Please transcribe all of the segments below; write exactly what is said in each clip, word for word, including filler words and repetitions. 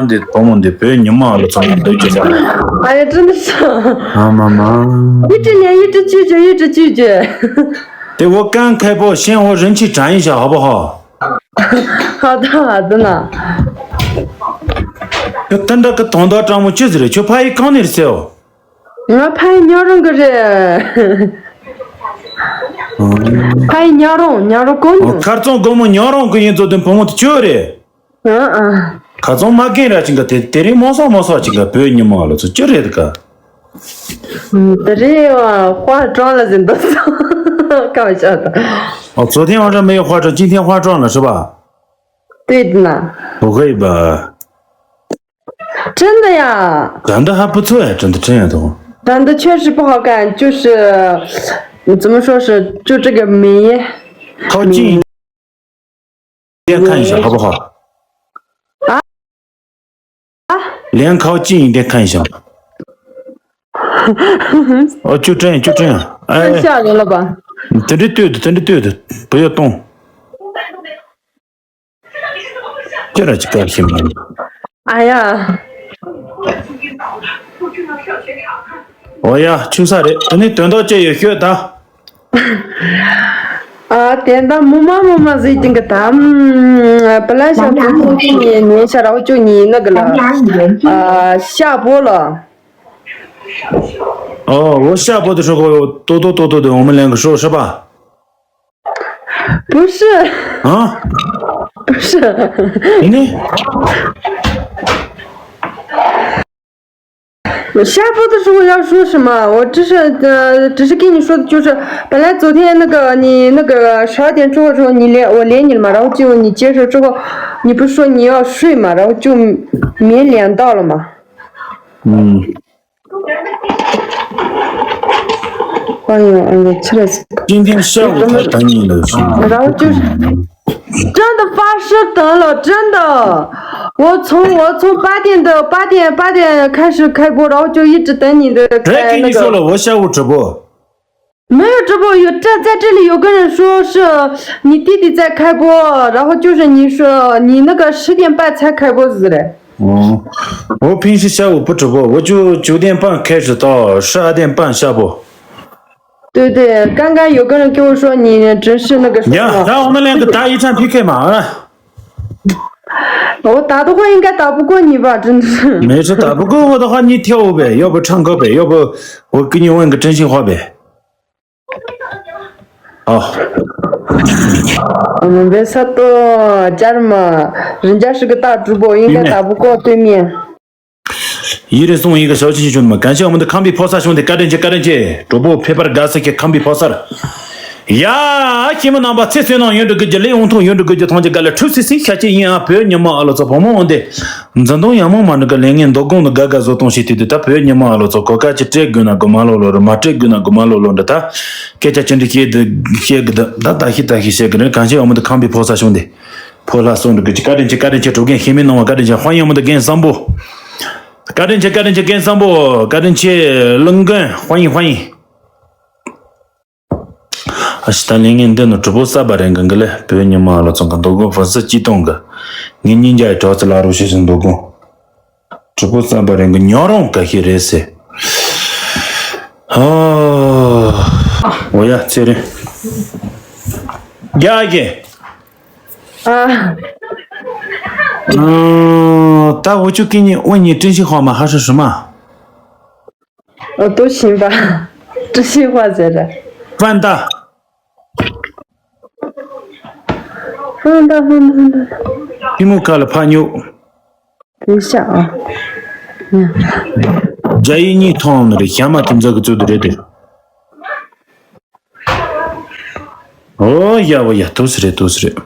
འདི་བུ་མོ་འདི་བོད་ཉི་མ་ལ་ཚང་མ་འདོད་ཀྱི་ཟེར། 哎呀，真的是。 ཨ་མ་མ། 一只脸，一只拒绝，一只拒绝。 དེ་བོ་གང་མཁས་པོ་ཤེས་འོ་རིན་ཆེན་དྲན་ཡིན་ཤག་ཧ་བ་ཧ། 好的，好的呢。 ཁྱོད་ཏན་ཏན་གི་དོན་དག་དྲང་མོ་ཅི་ཟེར་རེད། ཁྱོད་ཕ་ཡི་གང་ནས་རེད་ཟེར། 我拍鸟笼个人。 ཕ་ཡི་ཉག་རོང་ཉག་རོང་གོ་ཉོ། ཁར་ཙོང་སྒོར་མོ་ཉག་རོང་གི་ཡིན་ཚོ་དེ་བུ་མོ་དེ་ཁྱོད་རེད། ཨ་ཨ། ཁ་ཚང་མ་རྒན་ར་ཅིག་ག་དེ་དེ་རིང་མོ་སོ་མོ་སོ་ཅིག་ག་བོད་ཉི་མ་ལ་ཚོ་ཅི་རེད་ག་དེ་རིང་ཨ་ཧྭ་ཀྲང་ལ་ཟིན་འདུག་སོ་ཁ་བ་ཤ་ད། ཨོ་ཚོ་ཐེངས་ཨང་ར་མི་ཡོད་ཧྭ་ཀྲང་ཅིན་ཐེངས་ཧྭ་ཀྲང་ལ་ཧྲི་བ། 对的呢。 不会吧。 真的呀。 真的还不错呀，真的这样的话。 真的确实不好看，就是，嗯，怎么说是，就这个眉。 靠近一点看一下，好不好？ 啊？ 脸靠近一点看一下。哦，就这样，就这样。哎， 太吓人了吧？ 你等着对的，等着对的，不要动。 ཁྱེད་ར་ཅི་བཀའ་ཤེས་མ། 哎呀。 ཨོ་ཡ་ཆུང་ས་རེད། དེ་ནི་དོན་དག་ཅི་ཡོད་ཤོད་ད། 啊，点到木马木马最近个他，嗯，本来想从从今年年下来就你那个了，啊，下播了。 ཨོ་ཤ་པོ་དེ་ཧྲོ་གོ་ཏོ་ཏོ་ཏོ་ཏོ་དེ་འོ་མ་ལེན་གི་ཧྲོ་ཧྲ་པ། 不是。 ཨ། 不是。 ཨེ་ནི། 下播的时候要说什么？我只是呃，只是跟你说的，就是本来昨天那个你那个十二点之后的时候，你连我连你了嘛，然后就你接着之后，你不是说你要睡嘛，然后就没连到了嘛。 ཨུམ། 欢迎，嗯，吃了。 今天下午才等你的是吗？ 然后就是真的发誓等了，真的。我从我从八点的八点八点开始开播，然后就一直等你的。 谁跟你说了我下午直播？ 没有直播，有这在这里有个人说是你弟弟在开播，然后就是你说你那个十点半才开播是的。 哦，我平时下午不直播，我就九点半开始到十二点半下播。 对对，刚刚有个人跟我说你真是那个什么。 呀，让我们两个打一场P K嘛，啊。 我打的话应该打不过你吧，真的是。 没事，打不过我的话，你跳舞呗，要不唱歌呗，要不我给你问个真心话呗。 哦。 我们别说多，家人们，人家是个大主播，应该打不过对面。 ཡིན་རེད་སོང་ཡིན་གི་ཞའོ་ཆི་ཆི་ཆུང་མ་གན་ཆེ་འོ་མ་འདི་ཁམས་པའི་ཕོ་གསར་ཆུང་དེ་བཀའ་དྲིན་ཆེ་བཀའ་དྲིན་ཆེ། གྲོགས་པོ་ཕེབས་པར་དགའ་ས་ཁྱེད་ཁམས་པའི་ཕོ་གསར། ཡ། ཁྱེད་མི་རྣམ་པ་ཚེ་བསོད་ནམས་ཡོན་ཏུ་དགུ་རྒྱུ་ལས་ཡོང་ཐོག་ཡོན་ཏུ་དགུ་རྒྱུ་ཐང་ཆེ་དགའ་ལ་ཁྲུ་སི་སི་ཤ་ཆེ་ཡིན་ཨ་བོད་ཉི་མ་ཨ་ལོ་ཚོ་བུ་མོ་འོང་དེ། འཛིན་གཏོང་ཡང་མོ་མ་འགྲིག་ག་ལས་ངན་མདོ་དགོང་དུ་དགའ་དགའ་བཟོ་གཏོང་བྱེད་དུས་དུས་ད་བོད་ཉི་མ་ཨ་ལོ་ཚོ་གོ་སྐབས་ཅི་སྤྲད་དགོས་ན་དགོས་མ་ལོ་ལོ་རེད་མ་སྤྲད་དགོས་ན་དགོས་མ་ལོ་ལོ་འདྲ་ད། སྐད་ཆ་ཅི་འདྲ་བཤད་དུ་བཤད་གི་འདུག་ད་ད་ཤི་ད་ཤི་བཤད་གི་རེད་གང་ཆེ་འོ་མ་འདི་ཁམས་པའི་ཕོ་གསར་ཆུང་དེ། ཕོ་ལྷ་སོང་འགྲོ་གི་ཅི་བཀའ་དྲིན་ཆེ་བཀའ་དྲིན་ཆེ་གྲོགས་རྒན་ཤེས་མེད་གནང་བ་བཀའ་དྲིན་ཆེ་ཧ་ཡང་མི་འདུག་རྒན་བཟང་པོ། བཀའ་དྲིན་ཆེ་བཀའ་དྲིན་ཆེ་རྒན་བཟང་པོ་བཀའ་དྲིན་ཆེ་ལུང་མགོན་ཧ་ཡིན་ཧ་ཡིན། ཨ་ཤི་ད་ལས་ངན་འདི་ནི་གྲུ་པོ་གསར་པ་རེད་འགི་འགི་ལེ་བོད་ཉི་མ་ལ་ཚོང་གི་འདུག་གོ་ཕུན་སུམ་ཅི་གཏོང་གི་ངེད་གཉིས་འཇའ་ཡི་གྲོགས་ཚོ་ལ་རོགས་བྱེད་བཞིན་འདུག་གོ་གྲུ་པོ་གསར་པ་རེད་འགི་ཉོ་རོང་ག་ཤི་རེད་ཟེར། ཨོ་ཡ་ཚེ་རིང་། རྒྱ་གི 啊，嗯，但我就给你问你真心话吗？还是什么？我都行吧，真心话在这。饭大。饭大，饭大，饭大。 ཐུན་མོང་ཁ་ལ་ཕ་ཉོ། 等一下啊。嗯。རྒྱ་ཡིག་གཉིས་མཐོང་ནི་རེད་ཞྭ་མ་ཐིམ་ཟ་གི་བཙོད་དུ་རེད་དེ། ཨོ་ཡ་བོ་ཡ་ཐུགས་སུ་རེད་ཐུགས་སུ་རེད།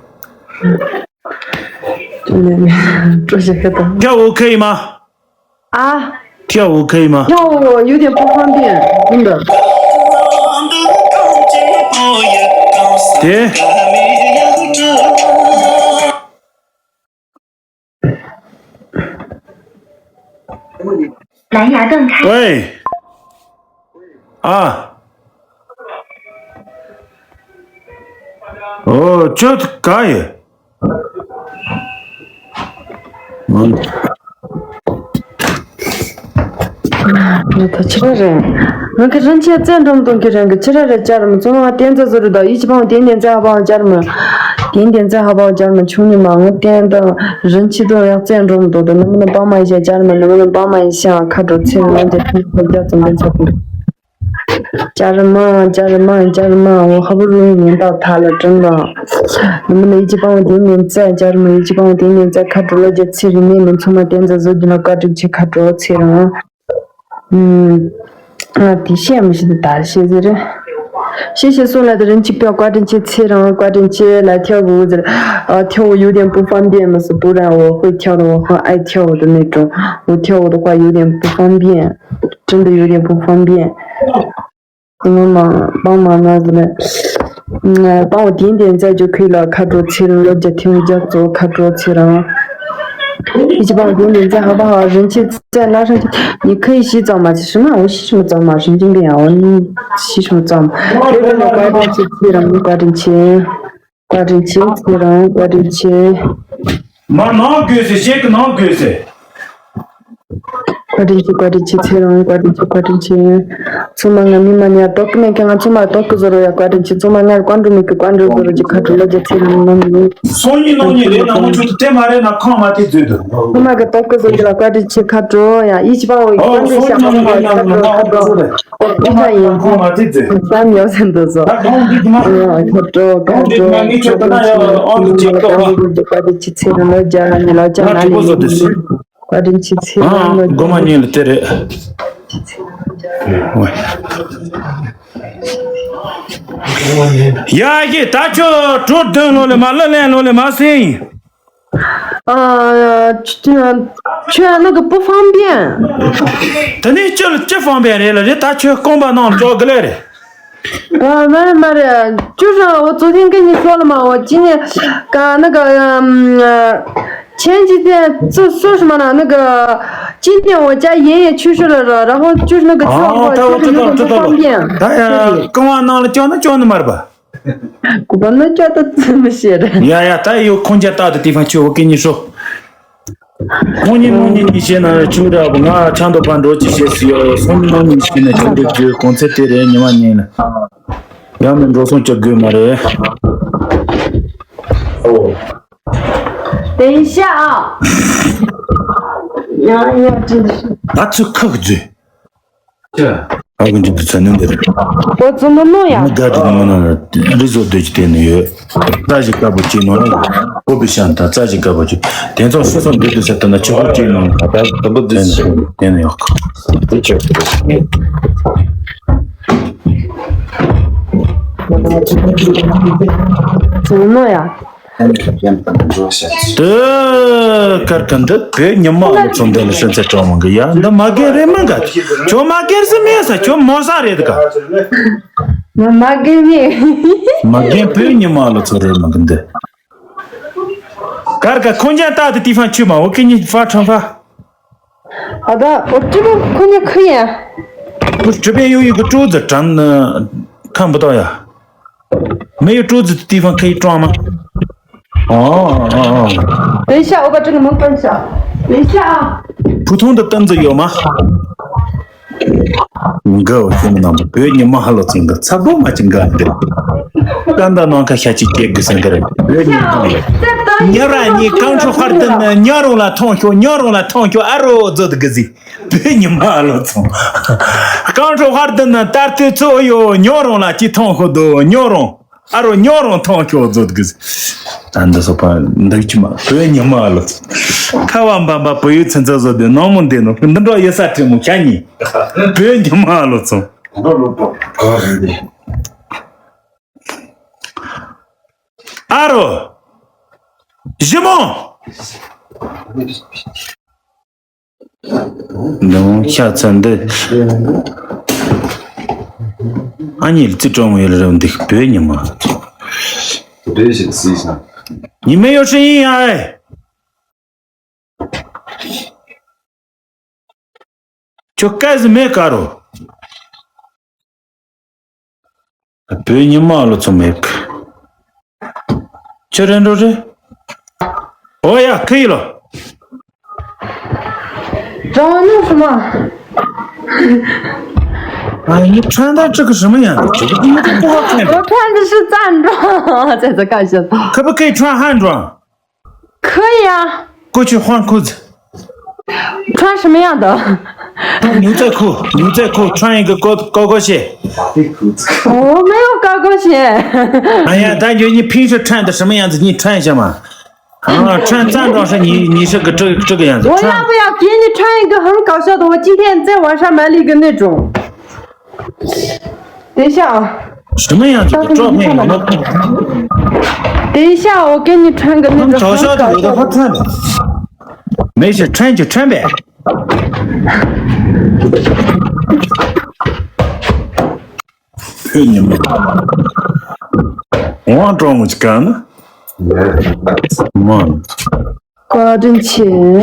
真的，这些个东西。 跳舞可以吗？ 啊， 跳舞可以吗？ 跳舞有点不方便，真的。 对。 蓝牙断开。 喂。啊。哦，这可以。嗯。ང་ད་ཆི་ར་རེད། ང་གི་རིན་ཆེན་བཙན་འགྲོམ་གཏོང་གི་རང་གི་ཆི་ར་རེད་ཅར་མི་ཚོ་ང་བསྟན་རྩ་བཟོ་རུ་དང་ཡིད་ཀྱི་ཕང་བསྟན་བསྟན་རྩ་ཧ་པའང་ཅར་མི། བསྟན་བསྟན་རྩ་ཧ་པའང་ཅར་མི་ཆུང་ནི་མ་ང་བསྟན་དང་རིན་ཆེན་དང་ཡག་བཙན་འགྲོམ་དོ་དང་ནི་མི་ནི་པང་མ་ཡི་ཤ་ཅར་མི་ནི་མི་ནི་པང་མ་ཡི་ཤ་ཁ་དྲོ་ཚེ་རིང་ལ་འཇལ་ཐུབ་ཁོ་རྒྱ་ཙམ་པའི་ཚོགས་པ། ཅར་མ་ཅར་མ་ཅར་མ་འོ་ཧ་བུ་རུ་ཡིན་ད་ཐ་ལ་དྲན་དང་། ནི་མི་ནི་ཡིད་ཀྱི་ཕང་བསྟན་བསྟན་རྩ་ཅར་མི་ཡིད་ཀྱི་ཕང་བསྟན་བསྟན་རྩ་ཁ་དྲོ་ལ་འཇལ་ཚེ་རིང་ནི་ནི་ཚོ་མ་བསྟན་རྩ་བཟོ་རྒྱུ་ན་བཀའ་དྲིན་ཆེ་ཁ་དྲོ་ཚེ་རིང་། ཨ་དེ་བཤད་མི་ཤེས་དེ་ད་བཤད་ཟེར། བཤད་བཤད་སོང་ལ་དེ་རིན་ཆེན་ཕྱོགས་བཀའ་དྲིན་ཆེ་ཚེ་རིང་བཀའ་དྲིན་ཆེ་ལ་ཐེའུ་ཟེར། ཨ་ཐེའུ་ཡུ་དེན་པུ་ཕམ་པེན་མི་སི་པུ་ར་འོ་ཧུ་ཐེའུ་དོ་ཧ་ཨའི་ཐེའུ་དོ་ནི་ཀྲུང་འོ་ཐེའུ་དོ་ཧ་ཡུ་དེན་པུ་ཕམ་པེན། ཀྲིན་དུ་ཡུ་དེན་པུ་ཕམ་པེན། ང་མ་པང་མ་ན་ཟེར་ནས། པའོ་དེ་འདི་མཛད་རྒྱུ་ཁུལ་ལ་ཁ་དྲོ་ཚེ་རིང་ལོ་བརྒྱ་ཐེངས་བརྒྱ་གཙོ་ཁ་དྲོ་ཚེ་རིང་། ཡིད་ཀྱི་པའོ་དེ་འདི་མཛད་ཧ་པ་ཧ་རིན་ཆེན་རྩ་ན་ཧྲ་ཆེ་ཉི་ཁ་ཡི་ཤི་ཙམ་མ་ཆེ་ཤི་མ་འོ་ཤི་ཤི་མ་ཙམ་མ་རིན་ཆེན་པའི་ཡང་འོ་ནི་ཤི་ཤི་མ་ཙམ་དེ་བས་ན་བཀའ་དྲིན་ཆེ་ཚེ་རིང་བཀའ་དྲིན་ཆེ། བཀའ་དྲིན་ཆེ་ཚེ་རིང་བཀའ་དྲིན་ཆེ། མར་ནང་དགོས་ཟེར་གཞན་གྱི་ནང་དགོས་ཟེར། བཀའ་དྲིན་ཆེ་བཀའ་དྲིན་ཆེ་ཚེ་རིང་བཀའ་དྲིན་ཆེ་བཀའ་དྲིན་ཆེ། ཚང་མ་ང་མི་མ་ཉར་ཏོག་ཀི་མེད་ཀྱང་ང་ཚང་མ་ཏོག་ཀི་བཟོ་རོགས་ཡ་བཀའ་དྲིན་ཆེ། ཚང་མ་ང་བཀའ་འགྲོ་མེད་ཀྱི་བཀའ་འགྲོ་བཟོ་རོགས་ཀྱི་ཁ་དྲིན་ལོ་བརྒྱ་ཚེ་རིང་ནང་མི། སང་ཉིན་གནངས་ཉིན་རེད་ན་ང་ཚོ་དེ་མ་རེད་ན་ཁང་མ་དེ་བཟོས་འདུག་ཚང་མ་གི་ཏོག་ཀི་བཟོ་རྒྱུ་ལ་བཀའ་དྲིན་ཆེ་ཁ་དྲོ་ཡ་ཡིད་ཀྱི་པའོ་ཡི་ཀོན་ཏེ་ཤ་མ་ཁ་དྲོ་ཁ་དྲོ་ཁ་དྲོ་ཁ་དྲོ་ཡིན་ཁ་དྲོ་ཁ་དྲོ་ཁ་དྲོ་ཁ་དྲོ་བཀའ་དྲིན་ཆེ་ཚེ་རིང་ལོ་བརྒྱ་ལ་ཉི་ལོ་བརྒྱ་ང་ལ་ཉི་ལོ། བཀའ་དྲིན་ཆེ་ཚེ་རིང་ལོ་བརྒྱ་ལ་ཉི་ལོ། སྒོ་མ་ཉིད་ལ་དེ་རེད། ཡ་ཡེ་ད་ཁྱོད་གྲོ་བདུན་ལོ་ལས་མ་ལོ་ལན་ལོ་ལས་མ་སེང་། ཨ། ཁྱོད་ཨ་ནི་གི་པུ་ཕམ་པིན། དེ་ནས་ཅི་ཅི་ཕམ་པིན་རེད་ལ་རེད་ད་ཁྱོད་རྐང་པ་ནང་ལ་ཅོག་གི་ལེ་རེད། ཨ་མ་རེད་མ་རེད། ཅུ་ཧྲ་འོ་ཙོ་ཐེན་ཀི་ཉི་ཤོ་ལ་མ་འོ་ཅི་ནས་ཀ་ནི་ག་ཆེན་ཅི་ཐེན་ཙུ་སུ་ཧྲི་མ་ན་ནི་ག་ཅི་ནས་འོ་ཅ་ཡེ་ཡེ་ཆུ་ཤོ་ལ་ར་ར་ཧོ་ཅུ་ནི་ག་ཅི་ཨ་འོ་ད་འོ་ཅི་ད་འོ་ཅི་ད་འོ་ཅི་ད་འོ་ད་རྐང་པ་ནང་ལ་ཅོག་ནི་ཅོག་ནི་མ་རེད་པ། ཀུ་པ་ནི་ཅོག་ད་ཙི་མི་ཤེས་རེད། ཡ་ཡ་ད་ཡོ་ཁོང་ཅ་ད་དུ་དེ་ཕ་ཆུ་འོ་ཀི་ཉི་ཤོ། ཁོང་ཉིད་མོ་ཉིད་ཉིད་བྱས་ན་ཆུང་དྲག་པོ་ང་ཆང་དུ་ཕར་འགྲོ་ཅི་བྱེད་སྲིད་ཡོད་སོང་མོ་ཉིད་བྱས་ན་ཆང་དུ་དགོས་གོང་ཚད་དེ་རེད་ཉི་མ་ཉིན་ལ་ཡང་མི་འགྲོ་སོང་ཅི་དགོས་མ་རེད། 等一下啊。呀呀，真的是。 ཨ་ཚུ་ཁག་རྫུས། ཨ་ཀུན་གྱི་དུས་ཚོད་ནི་འདིར། ཨོ་ཙི་མོ་ནོ་ཡ། ང་དགའ་དྲི་མོ་ན་རི་བཟོ་སྡོད་ཀྱི་དེ་ནི་ཡོད། རྩ་ཞིག་དཀར་པོ་གཅིག་ནོ་ལ། ཀོ་བི་ཤང་དང་རྩ་ཞིག་དཀར་པོ་གཅིག་དེ་ཚོ་སོ་སོ་འདི་དུས་ཚོད་དུ་ན་ཆོག་གོ་གཅིག་ནོ་ལ། ད་དུམ་བུ་དུས་ཚོད་དེ་ནི་ཡོད། དེ་ཆོག་གོ་ཙི་མོ་ནོ་ཡ། དུ་ཀར་ཀ་འདི་བོད་ཉི་མ་ལོ་ཚོ་འདི་ལ་སེམས་ཚེ་གྲོགས་མང་གི་ཡ་འདི་མ་རྒན་རེད་མིན་ག་ཁྱོད་མ་རྒན་ཟི་མེད་ས་ཁྱོད་མོ་ས་རེད་ག་ང་མ་རྒན་མེད། མ་རྒན་བོད་ཉི་མ་ལོ་ཚོ་རེད་མིན་གི་འདི། ཀར་ཀ་ཁོང་ཅག་ཏག་ཏུ་ཏི་ཕ་ཆུ་མ་འོ་ཀི་ཉི་ཕ་ཁྲང་ཕ། ཨ་ད་འོ་ཀྲི་མོ་ཁོ་ཉི་ཁུ་ཡ། ཀྲུ་པེ་ཡུ་ཡུ་གི་ཀྲུ་ཛི་དྲན་ཁམ་བུ་ཏོ་ཡ། 没有桌子的地方可以装吗？哦哦哦。等一下，我把这个门关一下。等一下啊。普通的凳子有吗？འགའ་བ་ཤོང་ནང་བོད་ཉི་མ་ཧ་ལོ་ཚང་གི་ཚ་བོ་མ་ཅི་འགའ་འདི། ཀ་འདའ་ནང་ཁ་ཤ་ཅིག་སྐྱེ་དགོས་སེང་གི་རེད་བོད་ཉི་མ་ཧ་ལོ། ཉ་ར་ཉི་གང་ཁྲོ་ཧར་དུ་ན་ཉ་རོང་ལ་ཐོང་ཤོ་ཉ་རོང་ལ་ཐོང་ཤོ་ཨ་རོ་ཛོ་དི་གི་ཟི། བོད་ཉི་མ་ཨ་ལོ་ཚོང་། རྐང་བྲོ་ཧར་དུ་ན་ལྟར་དུས་ཚོ་ཡོ་ཉོ་རོང་ལ་ཅི་ཐོང་ཤོ་དོ་ཉོ་རོང་ཨ་རོ་ཉོ་རོང་ཐོང་ཤོ་ཛོ་དི་གི་ཟི། ད་འདི་སོ་པ་འདི་ཅི་མ་བོད་ཉི་མ་ཨ་ལོ་ཚོང་། ཁ་བ་འབམ་པ་བོད་ཡུལ་ཚན་རྩལ་བཟོ་དེ་ནང་མོ་འདི་ནོ་འདི་འགྲོ་ཡེ་ས་ཁྲི་མོ་ཤ་ཉི། བོད་ཉི་མ་ཨ་ལོ་ཚོང་། ཨ་རོ། ཞི་མོ། ནང་ཤ་ཚ་འདི། ཨ་ཉིལ་ཙི་ཀྲོང་ཡོད་རེད་འདི་བོད་ཉི་མ། ཉི་མ་ཡོད་ཧྲི་ཡིན་ཨ། ཁྱོད་སྐད་ཟི་མེད་ཀ་རོ། བོད་ཉི་མ་ལོ་ཚོ་མེད་གི་ཁྱོད་རེད་འགྲོ་རེད། ཨོ་ཡ་ཁི་ཡི་ལོ། རང་ནུ་སུ་མ། 啊，你穿的这个什么呀？这个你这不好看的。我穿的是藏装，这次看一下。可不可以穿汉装？可以啊。过去换裤子。穿什么样的？穿牛仔裤，牛仔裤，穿一个高高跟鞋。我没有高跟鞋。哎呀，咱就你平时穿的什么样子，你穿一下嘛。啊，穿藏装是你，你是个这这个样子。我要不要给你穿一个很搞笑的？我今天在网上买了一个那种。等一下啊。什么样子的照片？我们等一下，我给你穿个那种很搞笑的。有的好看的。没事，穿就穿呗。去你们！What's wrong with gun? Come on. 挂点钱。不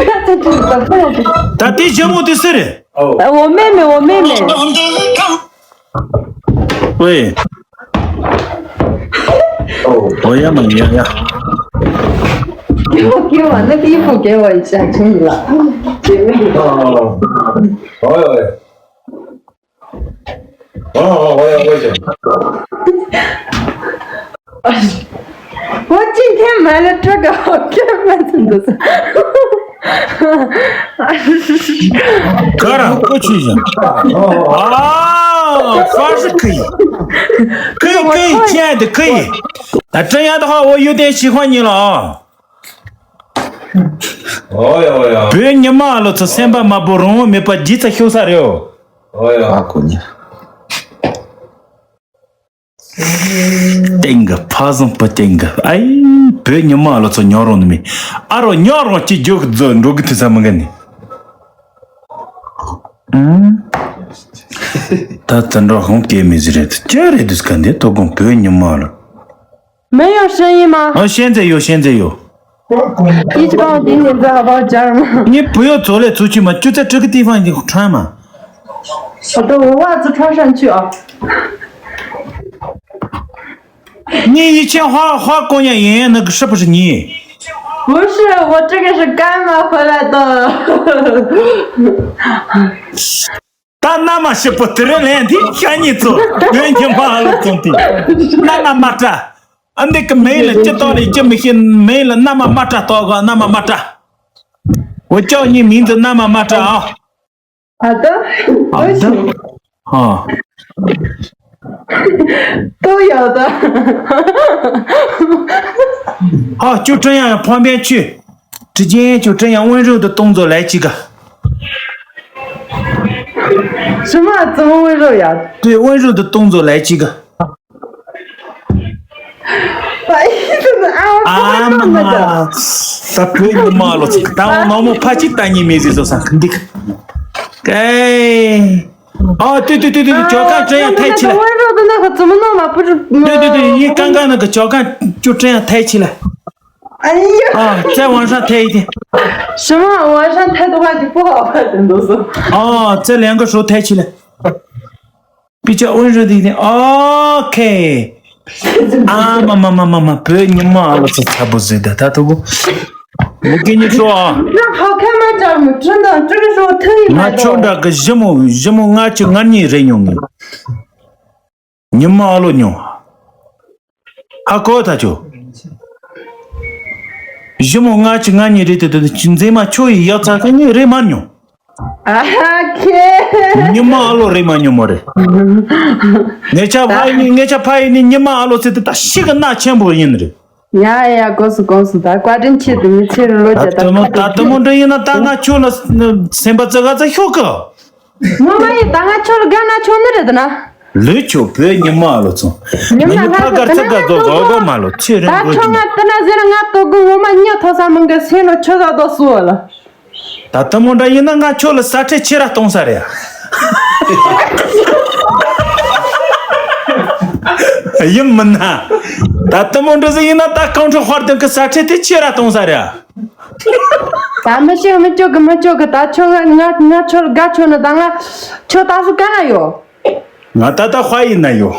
要在这里，不要在这里。他弟兄我的事的。呃，我妹妹，我妹妹。喂。我也没有呀。给我，给我那个衣服给我一下，可以了。姐妹。哦，哎呦喂。 哦，我要过去。我今天买了这个，我这买真的是。哥了，过去一下。啊，方式可以，可以，可以，亲爱的，可以。那这样的话，我有点喜欢你了啊。 ཨོ་ཡ་ཨོ་ཡ། བོད་ཉི་མ་ལོ་ཚོ་སེམས་པ་དམར་པོ་རང་དབང་མེད་པ་རྗེས་ཚ་ཤོར་ས་རེད། ཨོ་ཡ། ཨ་ཁུ་ཉི། སྟེང་གི་ཕ་བཟང་པོ་སྟེང་གི་ཨའི། བོད་ཉི་མ་ལོ་ཚོ་ཉོ་རོང་ནི་མི་ཨ་རོ་ཉོ་རོང་ཅི་རྒྱུག་རྫོ་འགྲོ་གི་དུས་ས་མི་འགན་ནི། ད་དུད་འགྲོ་ཧོང་སྐད་མི་ཟེར་རེད་ཅི་རེད་དུས་ཀ་འདི་དོ་དགོང་བོད་ཉི་མ་ལོ། 没有声音吗？ ཨ་现在有，现在有。 一直帮我点点赞，好不好，家人们？你不要走来走去嘛，就在这个地方你穿嘛。好的，我袜子穿上去啊。 你以前花花姑娘演员那个是不是你？不是，我这个是干妈回来的。 ད་མནའ་མ་ཞིག་པོ་དེ་རིང་ལན་འདི་ཤ་ཉེ་ཚོ་བོད་ཉི་མ་ལོ་ཚོ་དེ་མནའ་མ་མ་ཏྲ། ཨ་འདི་གི་མིང་ལ་ཅི་ཏོག་ལས་ཅི་མི་ཤེས། མིང་ལ་མནའ་མ་མ་ཏྲ་ཏོག་གོ། མནའ་མ་མ་ཏྲ། 我叫你名字 མནའ་མ་མ་ཏྲ་ཨ། 好的，我请。 ཨ།都有的。 ཨ་ཅོ་ཀྲེན་ཡང་ཕོན་པན་ཆུ། 直接就这样温柔的动作来几个。 什么？怎么温柔呀？对，温柔的动作来几个。 不好意思啊，我不会弄的。 ཨ་མ་མ། ད་བོད་ཉི་མ་ལོ་ཚིག་ད་འོ་ནོ་མོ་ཕ་གཅིག་ད་ཉི་མི་ཟིག་བཟོ་ས་འདི་ག་ཨེ། ཨ་ཏུ་ཏུ་ཏུ་ཏུ་ཏུ་ཇོ་ཀ་ཀྲེན་ཡང་ཐལ་ཆི་ལ། 温柔的那个怎么弄嘛？不是。 ཏུ་ཏུ་ཏུ་ཡིན་གང་གང་ན་གི་ཇོ་ཀ་ཅུ་ཀྲེན་ཡང་ཐལ་ཆི་ལ། 哎呀。 ཨ་再往上抬一点。 什么？往上抬的话就不好看，真的是。 ཨ་再两个手抬起来。 比较温柔的一点。OK。 ཨ་མ་མ་མ་མ་མ། བོད་ཉི་མ་ཨ་ལོ་ཚོ་ཚ་པོ་ཟིག་ད་ད་ཐུ་བོ། 我跟你说啊。 那好看吗？这么真的，这个时候特意买的。 ང་ཁྱོད་འདྲ་གི་ཞི་མོ་ཞི་མོ་ལྔ་བཅུ་ང་གཉིས་རེད་མྱོང་ངས། ཉི་མ་ཨ་ལོ་མྱོང་། ཧ་གོ་ད་ཁྱོད། ཞི་མོ་ལྔ་བཅུ་ང་གཉིས་རེད་དེ་དེ་མཛེས་མ་ཁྱོད་ཡི་ཡག་ཚ་ཁ་གཉིས་རེད་མ་མྱོང་། ཨ་ཁེ། ཉི་མ་ཨ་ལོ་རེད་མ་ཉོ་མོ་རེད། ངེད་ཅག་ཕ་ཡི་ནི་ངེད་ཅག་ཕ་ཡི་ནི་ཉི་མ་ཨ་ལོ་ཚེ་དེ་ད་ཤི་གི་སྣ་ཆེན་པོ་ཡིན་རེད། ཡ་ཡ་གོ་སོང་གོ་སོང་། ད་བཀའ་དྲིན་ཆེ་དུ་མི་ཚེ་རུ་ལོ་ད་རྒྱ་ད་དུ་མོ་ད་དུ་མོ་འདྲ་ཡིན་ན་ད་ང་ཁྱོད་ལ་སེམས་པ་ཙི་ག་ཙི་ཤོག་གི། ངོ་མ་ཡིན་ད་ང་ཁྱོད་ལ་དགའ་ན་ཆོག་ནི་རེད་ད་ན། ལུས་ཆོག་བོད་ཉི་མ་ལོ་ཚོ། ཉི་མ་ང་ཡི་ཕ་གར་ཚ་གར་ཚོ་གོ་གོ་མ་ལོ་ཚེ་རིང་ད་གོ་ཁྱོད་ང་ཏི་ན་ཟེར་ང་ཏོ་གོ་ངོ་མ་ཉ་ཐོ་ས་མང་གི་སེ་ལོ་ཆོ་ད་དོ་སུ་ལ། ད་དུ་མོ་འདྲ་ཡིན་ན་ང་ཁྱོད་ལ་ས་ཁྲལ་ཆེ་ར་གཏོང་ས་རེད། ཡིན་མིན་ན། ད་དུ་མོ་འདྲ་ཟིག་ཡིན་ན་ད་ཁོང་ཁྲོ་དཔར་ལྡན་གི་ས་ཁྲལ་དེ་ཆེ་ར་གཏོང་ས་རེད། ད་མི་ཤེས་མི་ཆོག་གི་མི་ཆོག་གི་ད་ཁྱོད་ང་ང་ང་ཁྱོད་ལ་དགའ་ཆོག་ནི་ད་ང་ཁྱོད་ད་སུ་ག་ན་ཡོད། ང་ད་ལྟ་ཧྭ་ཡིན་ན་ཡོད།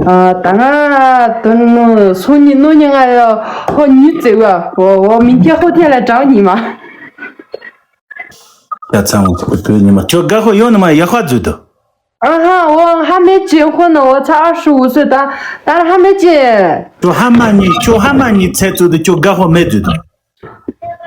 ཨ་ད་ང་དོན་སོ་ཉི་ནོ་ཉི་ང་ཧོ་ཉི་ཙེ་བ་ཧོ་ཧོ་མི་ཁྱེད་ཧོ་ཐེ་ལ་དྲང་ཉི་མ། ཡ་ཚང་མ་བོད་ཉི་མ་ཁྱོད་དགའ་ཧོ་ཡོང་ནི་མ་ཡག་པ་བཟོས་འདུག་ཨ་ཧ། འོ་ཧ་མེ་ཅི་ཧོ་ནི་འོ་ཚ་ཨ་ཧྲུ་འུ་སུ་ད་ད་ཧ་མེ་ཅི། ཁྱོད་ཧ་མ་ཉི་ཁྱོད་ཧ་མ་ཉི་ཚེ་བཙུགས་འདུག་ཁྱོད་དགའ་ཧོ་མེད་བཟོས་འདུག་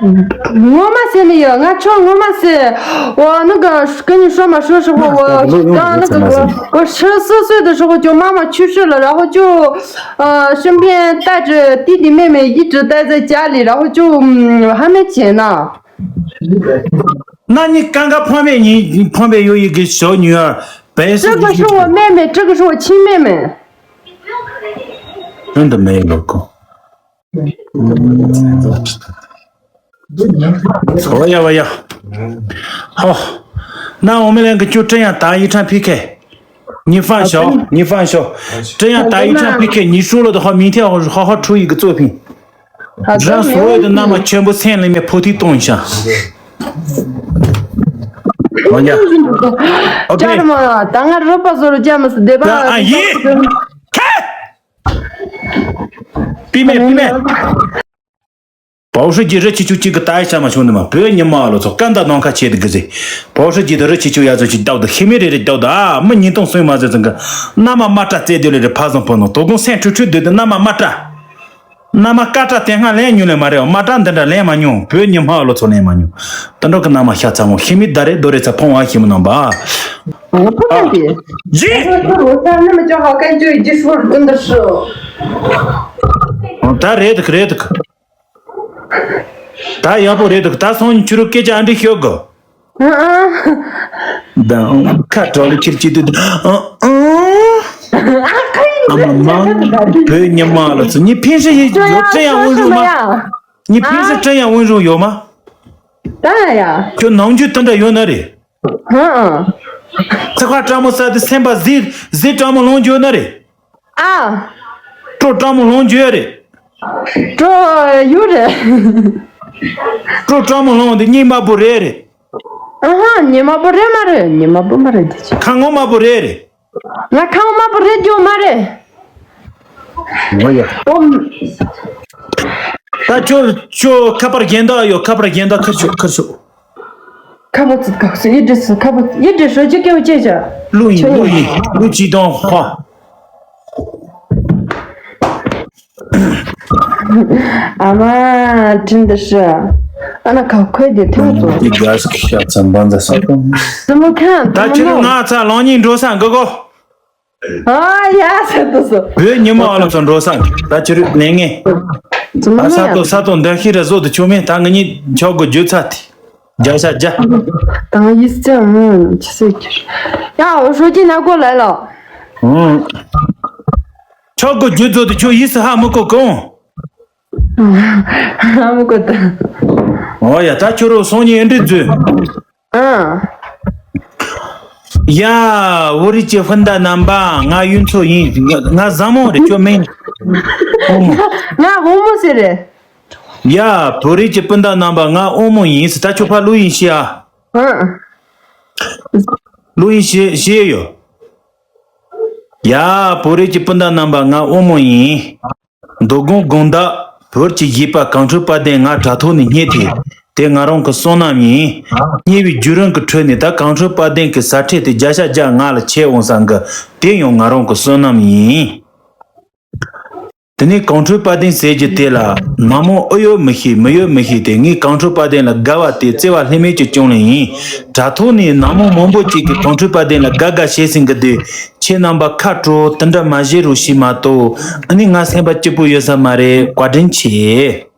ངོ་མ་ཟེར་ནི་ཡོད། ང་ཁྱོད་ངོ་མ་ཟེར། འོ་ནི་ག་ཀི་ཉི་ཧྲོ་མ་ཧྲོ་ཧྲི་ཧོ་འོ་ད་ནི་ག་འོ་ཧྲི་སུ་སུ་དུ་ཧྲི་ཧོ་ཁྱོད་མ་མ་ཆུ་ཧྲི་ལ་ར་ཧོ་ཁྱོད་ཨ་ཤི་པན་ཏ་ཅི་ཏི་ཏི་མེ་མེ་ཡི་ཏི་ཏ་ཙ་ཅ་ལི་ར་ཧོ་ཁྱོད་ཧ་མེ་ཅི་ན། ན་ནི་ཀང་ཀ་ཕོ་མེ་ཉི་ཕོ་མེ་ཡོ་ཡི་གི་ཞོ་ཉུ་ཡ་བེ་སོ་ཀྲི་གི་ཧྲི་ཧོ་མེ་མེ་ཀྲི་གི་ཧྲི་ཧོ་ཆི་མེ་མེ། ཨ་འདི་མེ་ལོ་ཀོ། ཨོ་ཡ་ཝ་ཡ། ཧོ། ན་འོ་མེ་ལན་གི་ཅུ་ཀྲི་ཡང་ད་ཡི་ཁྲང་ཕི་ཁེ། ཉི་ཧྥང་ཞོ། ཉི་ཧྥང་ཞོ། ཀྲི་ཡང་ད་ཡི་ཁྲང་ཕི་ཁེ་ཉི་ཧྲུ་ལོ་དི་ཧོ་མིང་ཐེ་ཧོ་ཧོ་ཧོ་ཁྲུ་ཡི་གི་ཙོ་ཕིང་། རང་སོ་ཡི་དི་ན་མ་ཆེན་པོ་སེང་ལི་མེ་ཕོ་ཐི་ཏོང་ཤང་། ཨོ་ཡ། ཨོ་ཀེ། ཅར་མ་ད་ང་རོ་པ་ཟོ་རོ་ཅམ་སི་དེ་པ། ཨ་ཡི། ཁེ། པི་མེ་པི་མེ། པའོ་ཧྲི་ཇི་རི་ཆི་ཆུ་གཅིག་གི་ཏའི་ཤ་མ་ཤོང་ནི་མ་བོད་ཉི་མ་ལོ་ཚོ་ཀ་འདའ་ནང་ཁ་ཆེ་དི་གི་ཟེ། པའོ་ཧྲི་ཇི་དི་རི་ཆི་ཆུ་ཡ་ཚོ་ཆི་རྒྱག་དི་ཤི་མི་རེ་རེ་རྒྱག་དི་ཨ་མི་ཉིས་སྟོང་སོན་མ་ཟེ་ཚང་གི་ན་མ་མ་ཏྲ་རྩེ་དི་ལེ་རེ་ཕ་བཟང་ཕོ་ནོ་དོ་དགོང་སེང་ཁྲུ་ཁྲུ་དི་དི་ན་མ་མ་ཏྲ། ན་མ་ཀ་ཏྲ་དེ་སྔ་ལན་ཉུ་ལེ་མ་རེ་མ་ཏྲ་འདི་འདྲ་ལན་མ་ཉུ་བོད་ཉི་མ་ལོ་ཚོ་ལན་མ་ཉུ་དི་འགྲོ་གི་ན་མ་ཤ་ཚ་མོ་ཤི་མི་ད་རེ་དོ་རེ་ཚ་ཕོང་བ་ཤི་མི་ནང་པ། ཨ་ཕོ་ཏན་དི། ཇི། ད་རེད་དི་རེད་དི། ད་ཡག་པོ་རེད་འདུག་ད་སོང་ཉིན་ཁྱོད་རང་སྐད་ཆ་ཨ་འདྲ་ཤོད་དགོ་ཨ་ཨ། ད་ཁ་གྲོགས་ལ་ཁྱེར་གྱི་འདུག་ཨ་ཨ། ཨ་མ་མ། བོད་ཉི་མ་ལ་ཚོ་ཉི་ཕན་ཧྲི་ཡི་ཡོད་ཀྲེ་ཡང་དབུན་རུང་མ། ཉི་ཕན་ཧྲི་ཀྲེ་ཡང་དབུན་རུང་ཡོད་མ། ད་ཡ། ཁྱོད་ནང་རྒྱུ་དེ་འདྲ་ཡོད་ན་རེད། ཧ་ཨ། ཚེ་ཁ་བཀྲ་མོ་ས་དེ་སེམས་པ་ཟི་ཟི་བཀྲ་མོ་ལོང་རྒྱུ་ཡོད་ན་རེད། ཨ། སྤྲོ་སྤྲང་མོ་ལོང་རྒྱུ་ཡོད་རེད། སྤྲོ་ཡོད་རེད། སྤྲོ་སྤྲང་མོ་ལོང་དེ་གཉིད་དམར་པོ་རེད་རེད། ཨ་ཧ་གཉིད་དམར་པོ་རེད་མ་རེད། གཉིད་དམར་པོ་མ་རེད་དེ་ཅི། ཁ་ངོ་དམར་པོ་རེད་རེད། ང་ཁ་ངོ་དམར་པོ་རེད་རྒྱུ་མ་རེད། ངོ་ཡ། ཨོ། ད་ཁྱོད་ཁྱོད་ཁ་པར་གཞན་དག་ཡོད། ཁ་པར་གཞན་དག་ཁུར་ཤོག་ཁུར་ཤོག་ཁ་པར་ཚིག་ཁ་ཟེར་ཡི་འདྲི་སུ་ཁ་པར་ཡི་འདྲི་སུ་ཅི་སྐྱེ་བོ་ཅེ་ཅ། ལུ་ཡིན་ལུ་ཡིན་ལུ་ཅི་དང་ཧ། ཨ་མ་དྲིན་འདི་ཧྲི། ཨ་ན་ཁ་ཁོས་དེ་ཐེངས་ཚོ། འདི་ག་ཞིག་ཤ་ཚ་འབའ་འཛའ་ས་དང་། སི་མོ་ཁན་ད་ཁྱོད་ང་ཚ་ལོང་ཉིན་འགྲོ་ས་འགོ་གོ། ཨ་ཡ་ཟེར་དུ་སོ། བོད་ཉི་མ་ཨ་ལོ་ཚོ་འགྲོ་ས་ད་ཁྱོད་རིག་ནས་ངས། སི་མོ་ཨ་ས་ཡ་ཏོ་ས་ཏོ་འདི་ཤི་ར་བཟོ་དུ་ཆོ་མེད་ད་ང་གཉིས་ཆོག་གོ་རྒྱུ་ཚ་དེ། བརྒྱ་ཆ་བརྒྱ། དང་ཡིས་ཅང་ཆི་སེ་ཁྱེར། ཡ་འོ་ཧྲོ་ཅི་ན་གོ་ལ་ལ། ཨང་། ཆོག་གོ་རྒྱུ་ཚོ་དེ་ཁྱོད་ཡིས་ཧ་མི་གོ་གོང་། ཧ་མི་གོ་ད། འོ་ཡ་ད་ཁྱོད་རོ་སོང་ཉིན་འདྲི་མཛོད། ཨང་། ཡ། བོད་རིགས་ཀྱི་སྤུན་ཟླ་རྣམ་པ་ང་གཡུ་མཚོ་ཡིན། ང་ང་བཟང་མོ་རེད་ཁྱོད་མིན། ཨོ་མོ། ང་ཧོ་མོ་ཟེར་རེད། ཡ། བོད་རིགས་ཀྱི་སྤུན་ཟླ་རྣམ་པ་ང་ཨོ་མོ་ཡིན་ཟེར་ད་ཁྱོད་ཕ་ལུ་ཡིན་ཤི་ཨ། ཨ། ལུ་ཡིན་ཤི་ཤི་ཡོད། ཡ། བོད་རིགས་ཀྱི་སྤུན་ཟླ་རྣམ་པ་ང་ཨོ་མོ་ཡིན། མདོ་དགོང་དགོང་དག་བོད་ཀྱི་གཞས་པ་གངས་ཁྲོད་དཔལ་ལྡན་ང་དྲ་ཐོག་ནས་རྙེད་དེ། དེ་ང་རང་གི་བསོད་ནམས་ཡིན། རྙེད་པའི་བརྒྱུད་རིམ་གྱི་ཁྲོད་ནས་ད་གངས་ཁྲོད་དཔལ་ལྡན་གྱི་ཟ་ཁྲེལ་དེ་བརྒྱ་ཆ་བརྒྱ་ང་ལ་ཁྱེར་འོང་ས་གི་དེ་ཡང་ང་རང་གི་བསོད་ནམས་ཡིན། དེ་ནས་གངས་ཁྲོད་དཔལ་ལྡན་ཟེར་རྒྱུ་དེ་ལ་ནང་མོ་ཨེ་ཡོད་མི་ཤེས་མི་ཡོད་མི་ཤེས་ཏེ། ངས་གངས་ཁྲོད་དཔལ་ལྡན་ལ་དགའ་བ་དེ་བརྩེ་བ་ལྷད་མེད་ཀྱི་བཅངས་ལེ་ཡིན། དྲ་ཐོག་ནས་ནང་མོ་མང་པོ་ཅིག་གིས་གངས་ཁྲོད་དཔལ་ལྡན་ལ་དགའ་དགའ་བྱེད་ཟིན་གི་འདུག་ཁྱེད་རྣམ་པ་ཁ་དྲོ་དེ་འདྲ་མ་བྱེད་རོགས་ཞེས་མ་གཏོགས་ཨ་ནི་ང་སེམས་པ་སྐྱིད་པོ་ཡོད་ས་མ་རེད། བཀའ་དྲིན་ཆེ།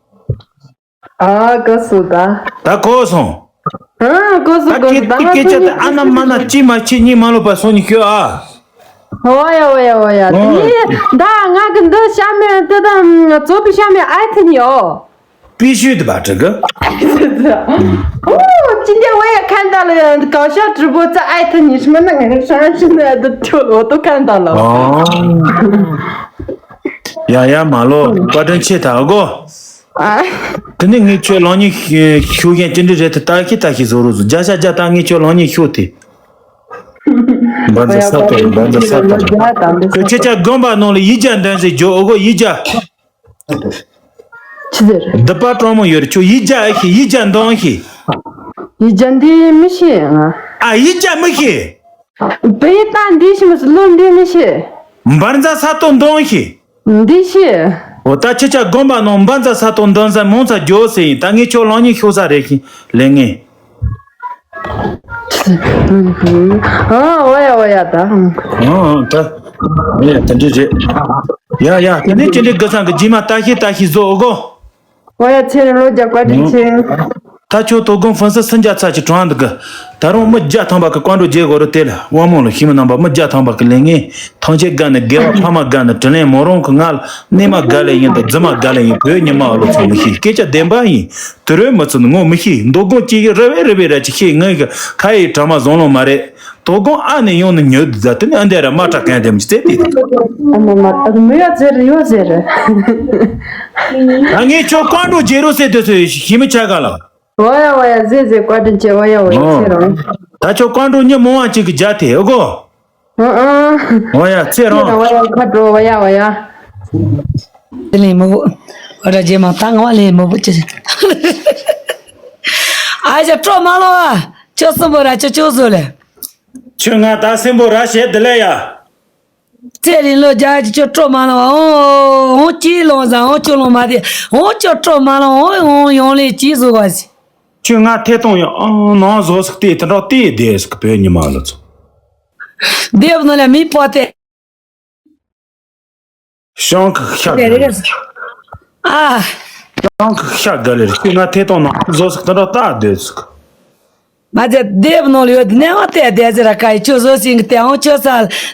ཨ་གོ་སོང་ད། ད་གོ་སོང་། ཨ་གོ་སོང་ད་གོ་སོང་ད་ང་སྐད་ཆ་དེ་ཨ་ན་མ་ན་ཅི་མ་ཆི་གཉིད་མ་ལོག་པ་སོང་ནི་ཤོད་ཨ། ཨོ་ཡ་ཨོ་ཡ་ཨོ་ཡ། དེ་ནི་ད་ང་གི་འདི་ཤ་མེད་དེ་ད་ཙོ་པི་ཤ་མེད་ཨའི་ཐི་ནི་ཨོ། པི་ཤུ་དེ་བ་དྲི་གི། ཨོ་ཅི་འདྲ་ཨོ་ཡ་ཁན་ད་ལ་གང་ཤ་དྲི་པོ་ཙ་ཨའི་ཐི་ནི་ཤི་མ་ན་ང་ཧྲང་ཤི་ན་དེ་ཐོ་ལོ་ཏོ་ཁན་ད་ལ། ཨོ། ཡ་ཡ་མ་ལོ་བཀའ་དྲིན་ཆེ་ད་གོ། ཨ། དེ་ནས་ངས་ཁྱོད་ལོང་ཉིན་ཤོད་ཤེས་ཅི་འདྲ་རེད་དེ་ལྟ་ཤི་ལྟ་ཤི་བཟོ་རོགས་བཟོ། བརྒྱ་ཆ་བརྒྱ་ད་ངས་ཁྱོད་ལོང་ཉིན་ཤོད་དེ། འབའ་འཛི་ས་དང་འབའ་འཛི་ས་དང་། ཁྱོད་ཁྱེད་ཅག་དགོན་པ་ནང་ལ་ཡིག་བརྒྱ་འདོན་ཟེར་རྒྱུ་ཨོ་གོ་ཡིག་བརྒྱ། ཆི་ཟེར། སྡིག་པ་སྤྲང་མོ་ཡོད་རེད་ཁྱོད་ཡིག་བརྒྱ་ཨེ་ཤེས་ཡིག་བརྒྱ་འདོན་ཤེས། ཡིག་ཆ་འདི་མི་ཤེས་ང་། ཨ་ཡིག་ཆ་མི་ཤེས། བོད་ཡིག་ད་འདི་ཤེས་མི་སློབ་འདི་མི་ཤེས། འབར་འཛག་ས་ཏོ་འདོན་ཤེས། འདི་ཤེས། འོ་ད་ཁྱེད་ཅག་དགོན་པ་ནང་འབར་འཛག་ས་ཏོ་འདོན་ས་མོང་ཚ་འགྱོ་ཟེར་ཡིན། ད་ངས་ཁྱོད་ལང་ཉིན་ཤོག་ས་རེད་ཤིང་ལས་ངེས། ཨ་འོ་ཡ་འོ་ཡ་ད། ཨ་ད་ཨེ་དེ་འདྲ་རེད། ཡ་ཡ་དེ་ནས་ཅི་འདྲའི་དགུ་ཚང་གི་རྗེས་མ་ལྟ་ཤེས་ལྟ་ཤེས་བཟོ་འོ་གོ། འོ་ཡ་ཚེ་རིང་ལོ་བརྒྱ་བཀའ་དྲིན་ཆེ། ད་ཁྱོད་དོ་དགོང་ཧྥུན་སི་སུན་རྒྱ་ཚ་ཅིག་གྲོངས་འདུག་གི། ད་རུང་མི་བརྒྱ་ཐམ་པ་གི་བཀའ་འགྲོ་རྒྱས་དགོས་རེད་དེ་ལ། དབང་མོ་ལ་ཤི་མི་རྣམ་པ་མི་བརྒྱ་ཐམ་པ་གི་ལས་ངན་ཐམས་ཅད་དགའ་ནས་དགེ་བ་ཕ་མ་དགའ་ནས་དྲིན་ལན་མོ་རང་གི་ང་ལ་གནས་མ་དགའ་ལས་ཡིན་དང་རྫུན་མ་དགའ་ལས་ཡིན། བོད་ཉི་མ་ཨ་ལོ་ཚོ་མི་ཤེས། སྐད་ཆ་བདེན་པ་ཡིན། དུ་རོལ་མི་ཚུ་ནི་ངོ་མི་ཤེས། མདོ་དགོང་ཅི་ཡི་རི་བེ་རི་བེ་ར་ཅིག་ཤེས། ངའི་གི་ཁ་ཡི་གྲ་མ་བཟང་ལོང་མ་རེད། དོ་དགོང་ཨ་ནེ་ཡོང་ནི་ཉོ་དུ་ཟ་དེ་ནི་ཨ་འདས་ར་མ་དྲག་གན་དེ་མི་ཚེ་དེ། ཨ་མ་མ་ཨ་མི་ཡ་ཟེར་ཡོད་ཟེར། ཨ་ངས་ཁྱོད་བཀའ་འགྲོ་རྒྱལ་རོ་ཟེར་དུ་ཟེར་ཞི་མི་ཆ་ག་ལ། ཝ་ཡ་ཝ་ཡ་ཟེར་ཟེར་བཀའ་དྲིན་ཆེ་ཝ་ཡ་ཝ་ཡ་ཨོ། ཚེ་རང་། ད་ཁྱོད་བཀའ་འགྲོ་ཉི་མོ་བ་གཅིག་གི་རྒྱ་དེ་ཨོ་གོ། ཨ་ཨ། ཝ་ཡ་ཚེ་ཚེ་རང་། རང་ཝ་ཡ་ཁ་འགྲོ་ཝ་ཡ་ཝ་ཡ། དེ་ལས་མོ། ཝ་ར་རྗེས་མ་ད་ང་བ་ལས་མོ་བུ་ཅི། ཨ་ཞ་སྤྲོ་མ་ལོ་ཨ། ཁྱོད་སུན་པོ་ར་ཁྱོད་ཁྱོད་བཟོ་ལེ། ཁྱོད་ང་ད་སེམས་པོ་ར་བྱེད་དེ་ལས་ཡ། ཚེ་རིང་ལོ་རྒྱ་ཅི་ཁྱོད་སྤྲོ་མ་ལོ་ཨོ། ཨོ་ཅི་ལོང་ཟ་ཨོ་ཁྱོད་ལོང་མ་དེ་ཨོ་ཁྱོད་སྤྲོ་མ་ལོ་ཨོ་ཨོ་ཡོང་ལེ་ཅི་བཟོ་བ་ཞིག་ཁྱོད་ང་ཐད་གཏོང་ཡོང་ཨོ་ནང་བཟོ་ཟིག་དེ་དེ་འདྲ་དེ་བསྡད་ཟིག་བོད་ཉི་མ་ལོ་ཚོ། སྡེབ་ནོ་ལ་མི་པོ་ཏེ། ཤང་གི་ཤ་དེ་རེད། ཨ། ཤང་གི་ཤ་ག་ལེར་ཁྱོད་ང་ཐད་གཏོང་ནང་བཟོ་ཟིག་དེ་འདྲ་ད་བསྡད་ཟིག་མ་ཚད་སྡེབ་ནོ་ལ་ཡོད་དེ་ནས་ཨོ་ཏེ་བསྡད་ཟེར་ར་ཁ་ཡི་ཁྱོད་བཟོ་ཟིན་གི་དེ་ཨོ་ཁྱོད་ས་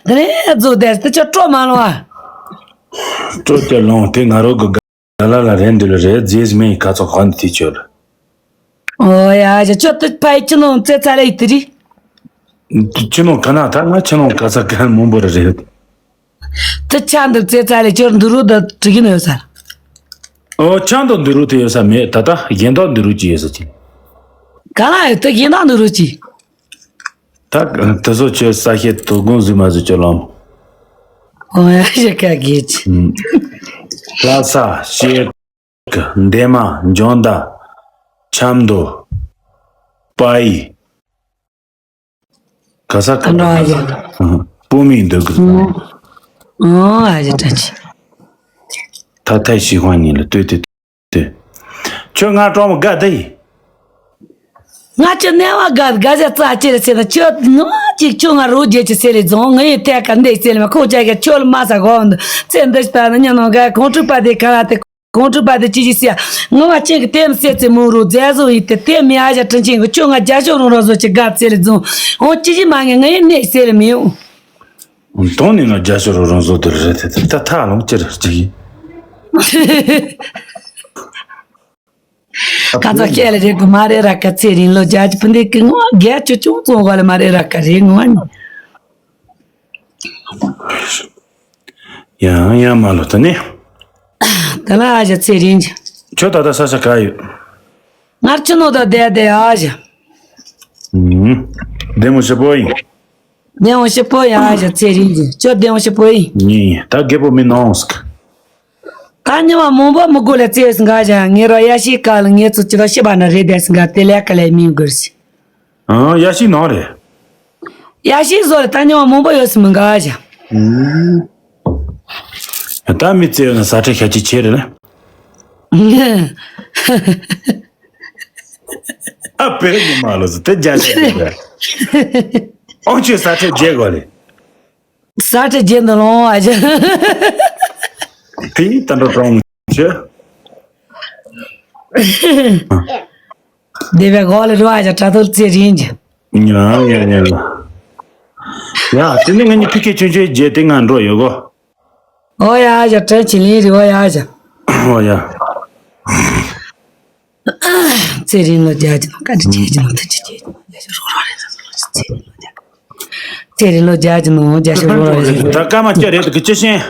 དེ་ནས་བཟོ་བསྡད་དེ་ཁྱོད་སྤྲོ་མ་ལོ་ཨ། སྤྲོ་ཏེ་ལོང་དེ་ང་རོ་གི་ག་ལ་ལ་རེད་འདི་ལ་རེད་རྗེས་མེད་ཁ་ཚོ་གང་དུ་དེ་ཆོད། ཨོ་ཡ་ཡ་ཁྱོད་དུ་ཕའི་ཁྱི་ནང་རྩེ་ཚ་ལ་ཡི་དི་རི། ཁྱི་ནང་ག་ན་ད་ང་ཁྱི་ནང་ག་ས་ག་མང་པོ་རེད། དུ་ཆ་འདི་རྩེ་ཚ་ལ་ཁྱོད་འདི་རུ་ད་དྲི་གི་ནོ་ས། ཨོ་ཆང་དང་འདི་རུ་དེ་ཡོད་ས་མེད་ད་ལྟ་གཞན་དག་འདི་རུ་ཅི་ཡོད་ས་ཅི། ག་ལ་ཡོད་དུ་གཞན་དག་འདི་རུ་ཅི། ད་དེ་ཚོ་ཁྱོད་ས་ཤེད་དོ་དགོང་ཟིག་མ་ཟིག་ཁྱོད་ལོང་། ཨོ་ཡ་ཞེ་ཀ་གེ་ཅི། ལྷ་ས་ཤེད་ཀ་འདན་མ་འཇོན་ད་ཆམ་མདོ་པ་ཡི་ག་ས་ག་ཨ་ནོ་ཨ་ཡ། སྤུ་མིང་འདོད་གི་ཨོ་ཨ་ཡ་ད་ཅི། ད་ཐའི་ཤི་ཧོན་ཉིན་ལ་ལྟོས་ཏེ་ལྟོས། ཁྱོད་ང་གྲོགས་མོ་དགའ་ད་ཡིན། ང་ཁྱོད་གནས་བ་དགའ་དགའ་ཟེར་རྩ་ཅི་རེད་ཟེར་ན་ཁྱོད་ནུ་མ་ཅིག་ཁྱོད་ང་རོ་རྒྱལ་གྱི་ཟེར་ལེ་རྫོང་ང་ཡི་ཐད་ཀ་འདེགས་ཟེར་ལེ་མ་ཁོ་ཅག་གི་ཁྱོད་ལ་མ་ས་གོ་འདུག་ཚེ་འདི་ལྟ་ན་ཉ་ནང་ག་གོང་ཁྲུ་པ་དེ་ག་ལ་དེ་གོང་ཁྲུ་པ་དེ་ཅི་ཞིག་ཟེར་ང་བ་ཅན་གི་ལྟད་མ་ཟེར་ཚེ་མོ་རོ་མཛའ་བཟོ་ཡི་དེ་ལྟད་མི་ཨ་ཞག་དྲིན་ཆེན་གི་ཁྱོད་ང་རྒྱ་ཤོག་རོང་རོ་བཟོ་ཅི་དགའ་ཟེར་ལེ་རྫོང་འོ་ཅི་ཞིག་མ་ངེ་ང་ཡི་གནས་ཟེར་ལེ་མི་ཡོང་། དོན་ནི་ང་རྒྱ་ཤོག་རོང་རོང་བཟོ་དེ་རེད་དེ་ད་ཐག་ལོང་ཅི་རེད་ཅི་ཡིན། ཁ་ཚ་ཁྱེད་ལ་རེད་གི་མ་རེད་ར་ཀ་ཚེ་རིང་ལོ་རྒྱ་ཅི་ཕུ་འདེགས་གི་ངོ་རྒྱ་ཅུ་ཅུང་ཙོང་བ་ལ་མ་རེད་ར་ཀ་རེད་ངོ་ནི། ཡང་ཡང་མ་ལོ་ད་ནི། ད་ལ་ཨ་ཞ་ཚེ་རིང་ཅི། ཁྱོད་ད་ལྟ་ས་ཆ་ག་ཡོད། ངར་ཅི་ནོ་ད་བསྡད་བསྡད་ཨ་ཞ། ཨུམ། བདེ་མོ་ཞེ་པོ་ཡིན། བདེ་མོ་ཞེ་པོ་ཡིན་ཨ་ཞ་ཚེ་རིང་ཅི་ཁྱོད་བདེ་མོ་ཞེ་པོ་ཡིན། ཡིན་ཡིན་ད་རྒད་པོ་མི་ནང་ཟིག་ད་ཉི་མ་མང་པོ་མི་དགོས་ལ་བཙལ་སོང་ག་ཞ་ངེད་ར་ཡ་ཤི་ཀ་ལ་ངེད་ཚོ་ཅི་ད་ཤི་བ་ན་རེད་བསྡད་སོང་ག་དེ་ལས་ཀ་ལས་མི་དགོས་ཞི། ཨང་ཡ་ཤི་ནང་རེད། ཡ་ཤི་བཟོ་ལ་ད་ཉི་མ་མང་པོ་ཡོད་སོང་མི་འགའ་ཞ། ཨུམ། ད་མི་བཙལ་ཡོད་ན་ས་ཁྲ་ཤ་ཅི་ཆེ་རེད་ལ། ཨ་བོད་མི་མ་ལོ་ཟེར་དེ་རྒྱ་ཆེ་རེད། ཨོང་ཆོས་ས་ཁྲ་རྒྱལ་དགོས་ལེ། ས་ཁྲ་རྒྱལ་འདི་ལོང་ཨ་ཅེ། དེ་ཡིན་ད་འགྲོ་གྲོང་ཆེ། སྡེ་བའི་གོ་ལ་རུ་ཨ་ཅེ་དྲ་ཐོལ་ཚེ་རིང་ཅེ། ཉ་ཉ་ཉ། ཡ་དེ་ནི་ང་གཉིས་ཕི་ཁེ་ཆུང་ཆུང་རྒྱལ་དེ་ང་འགྲོ་ཡོད་གོ། ཨོ་ཡ་ཨ་ཅེ་དྲན་ཆེ་ལིང་རི་ཨོ་ཡ་ཨ་ཅེ། ཨོ་ཡ། ཚེ་རིང་ལོ་རྒྱ་ཅི་ནོ་བཀའ་དྲིན་ཆེ་ཅི་ནོ་ཐུགས་རྗེ་ཆེ་ཅི་ནོ་རྒྱ་ཤོག་རོགས་རོགས་རེད་ཚེ་རིང་ལོ་རྒྱ་ཅི། ཚེ་རིང་ལོ་རྒྱ་ཅི་ནོ་རྒྱ་ཤོག་རོགས་རོགས་རེད། ད་སྐར་མ་བཅུ་རེད་དུ་གི་ཅི་ཤེས།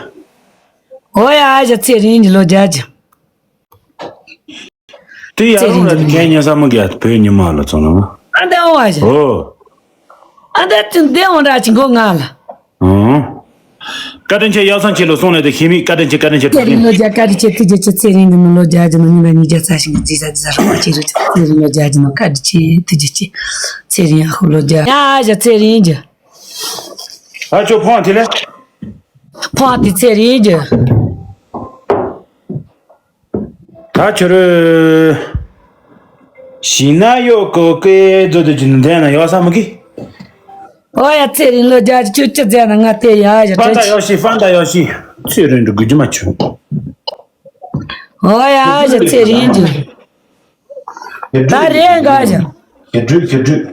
ཨོ་ཡ་ཨ་ཅེ་ཚེ་རིང་གི་ལོ་རྒྱ་ཅི། དེ་ཡ་རུང་ར་དེ་གན་ཉན་ས་མི་ག་བོད་ཉི་མ་ལ་ཚོང་ལ་མ། ཨ་འདི་ཨོ་ཨ་ཅེ། ཨོ། ཨ་འདི་ཅི་འདི་ཨོ་འདྲ་ཅི་མགོ་ང་ལ། ཨང་། བཀའ་དྲིན་ཆེ། ཡག་སང་ཁྱེད་ལ་གསུང་ལས་དེ་ཤེས་མེད། བཀའ་དྲིན་ཆེ། བཀའ་དྲིན་ཆེ། ཚེ་རིང་ལོ་བརྒྱ་བཀའ་དྲིན་ཆེ། ཐུགས་རྗེ་ཆེ། ཚེ་རིང་འདི་ནི་ལོ་བརྒྱ་གྱི་ནང་ཉིན་ལ་ཉིས་བརྒྱ་རྩ་བཞི་གི་རྗེས་ས་རྗེས་ས་རོགས་པ་བྱེད་རོགས་བྱེད་རོགས། ཚེ་རིང་ལོ་བརྒྱ་གྱི་ནང་བཀའ་དྲིན་ཆེ། ཐུགས་རྗེ་ཆེ། ཚེ་རིང་ཨ་ཁུ་ལོ་བརྒྱ། ཡ་ཞག་ཚེ་རིང་གྱི། ཨ་ཅོ་ཕོང་དེ་ལས། ཕོང་དེ་ཚེ་རིང་གྱི། ད་ཁྱོད་རོ། ཞིང་ན་ཡོད་གོ་ཀེ་རྫོ་དེ་ཅི་འདྲ་ན་ཡོད་ས་མ་གི། ཨོ་ཡ་ཚེ་རིང་ལོ་བརྒྱ་ཅུ་ཅི་ཟེར་ན་ང་དེ་ཡ་ཡ་ཕ་ད་ཡོ་ཤི་ཕ་ད་ཡོ་ཤི། ཚེ་རིང་འགྲོ་དགོས་རྒྱུ་མ་བྱུང་། ཨོ་ཡ་ཡ་ཚེ་རིང་གྱི། ད་རེད་འགའ་ཞིག་ཁྱེད་འགྲུས་ཁྱེད་འགྲུས།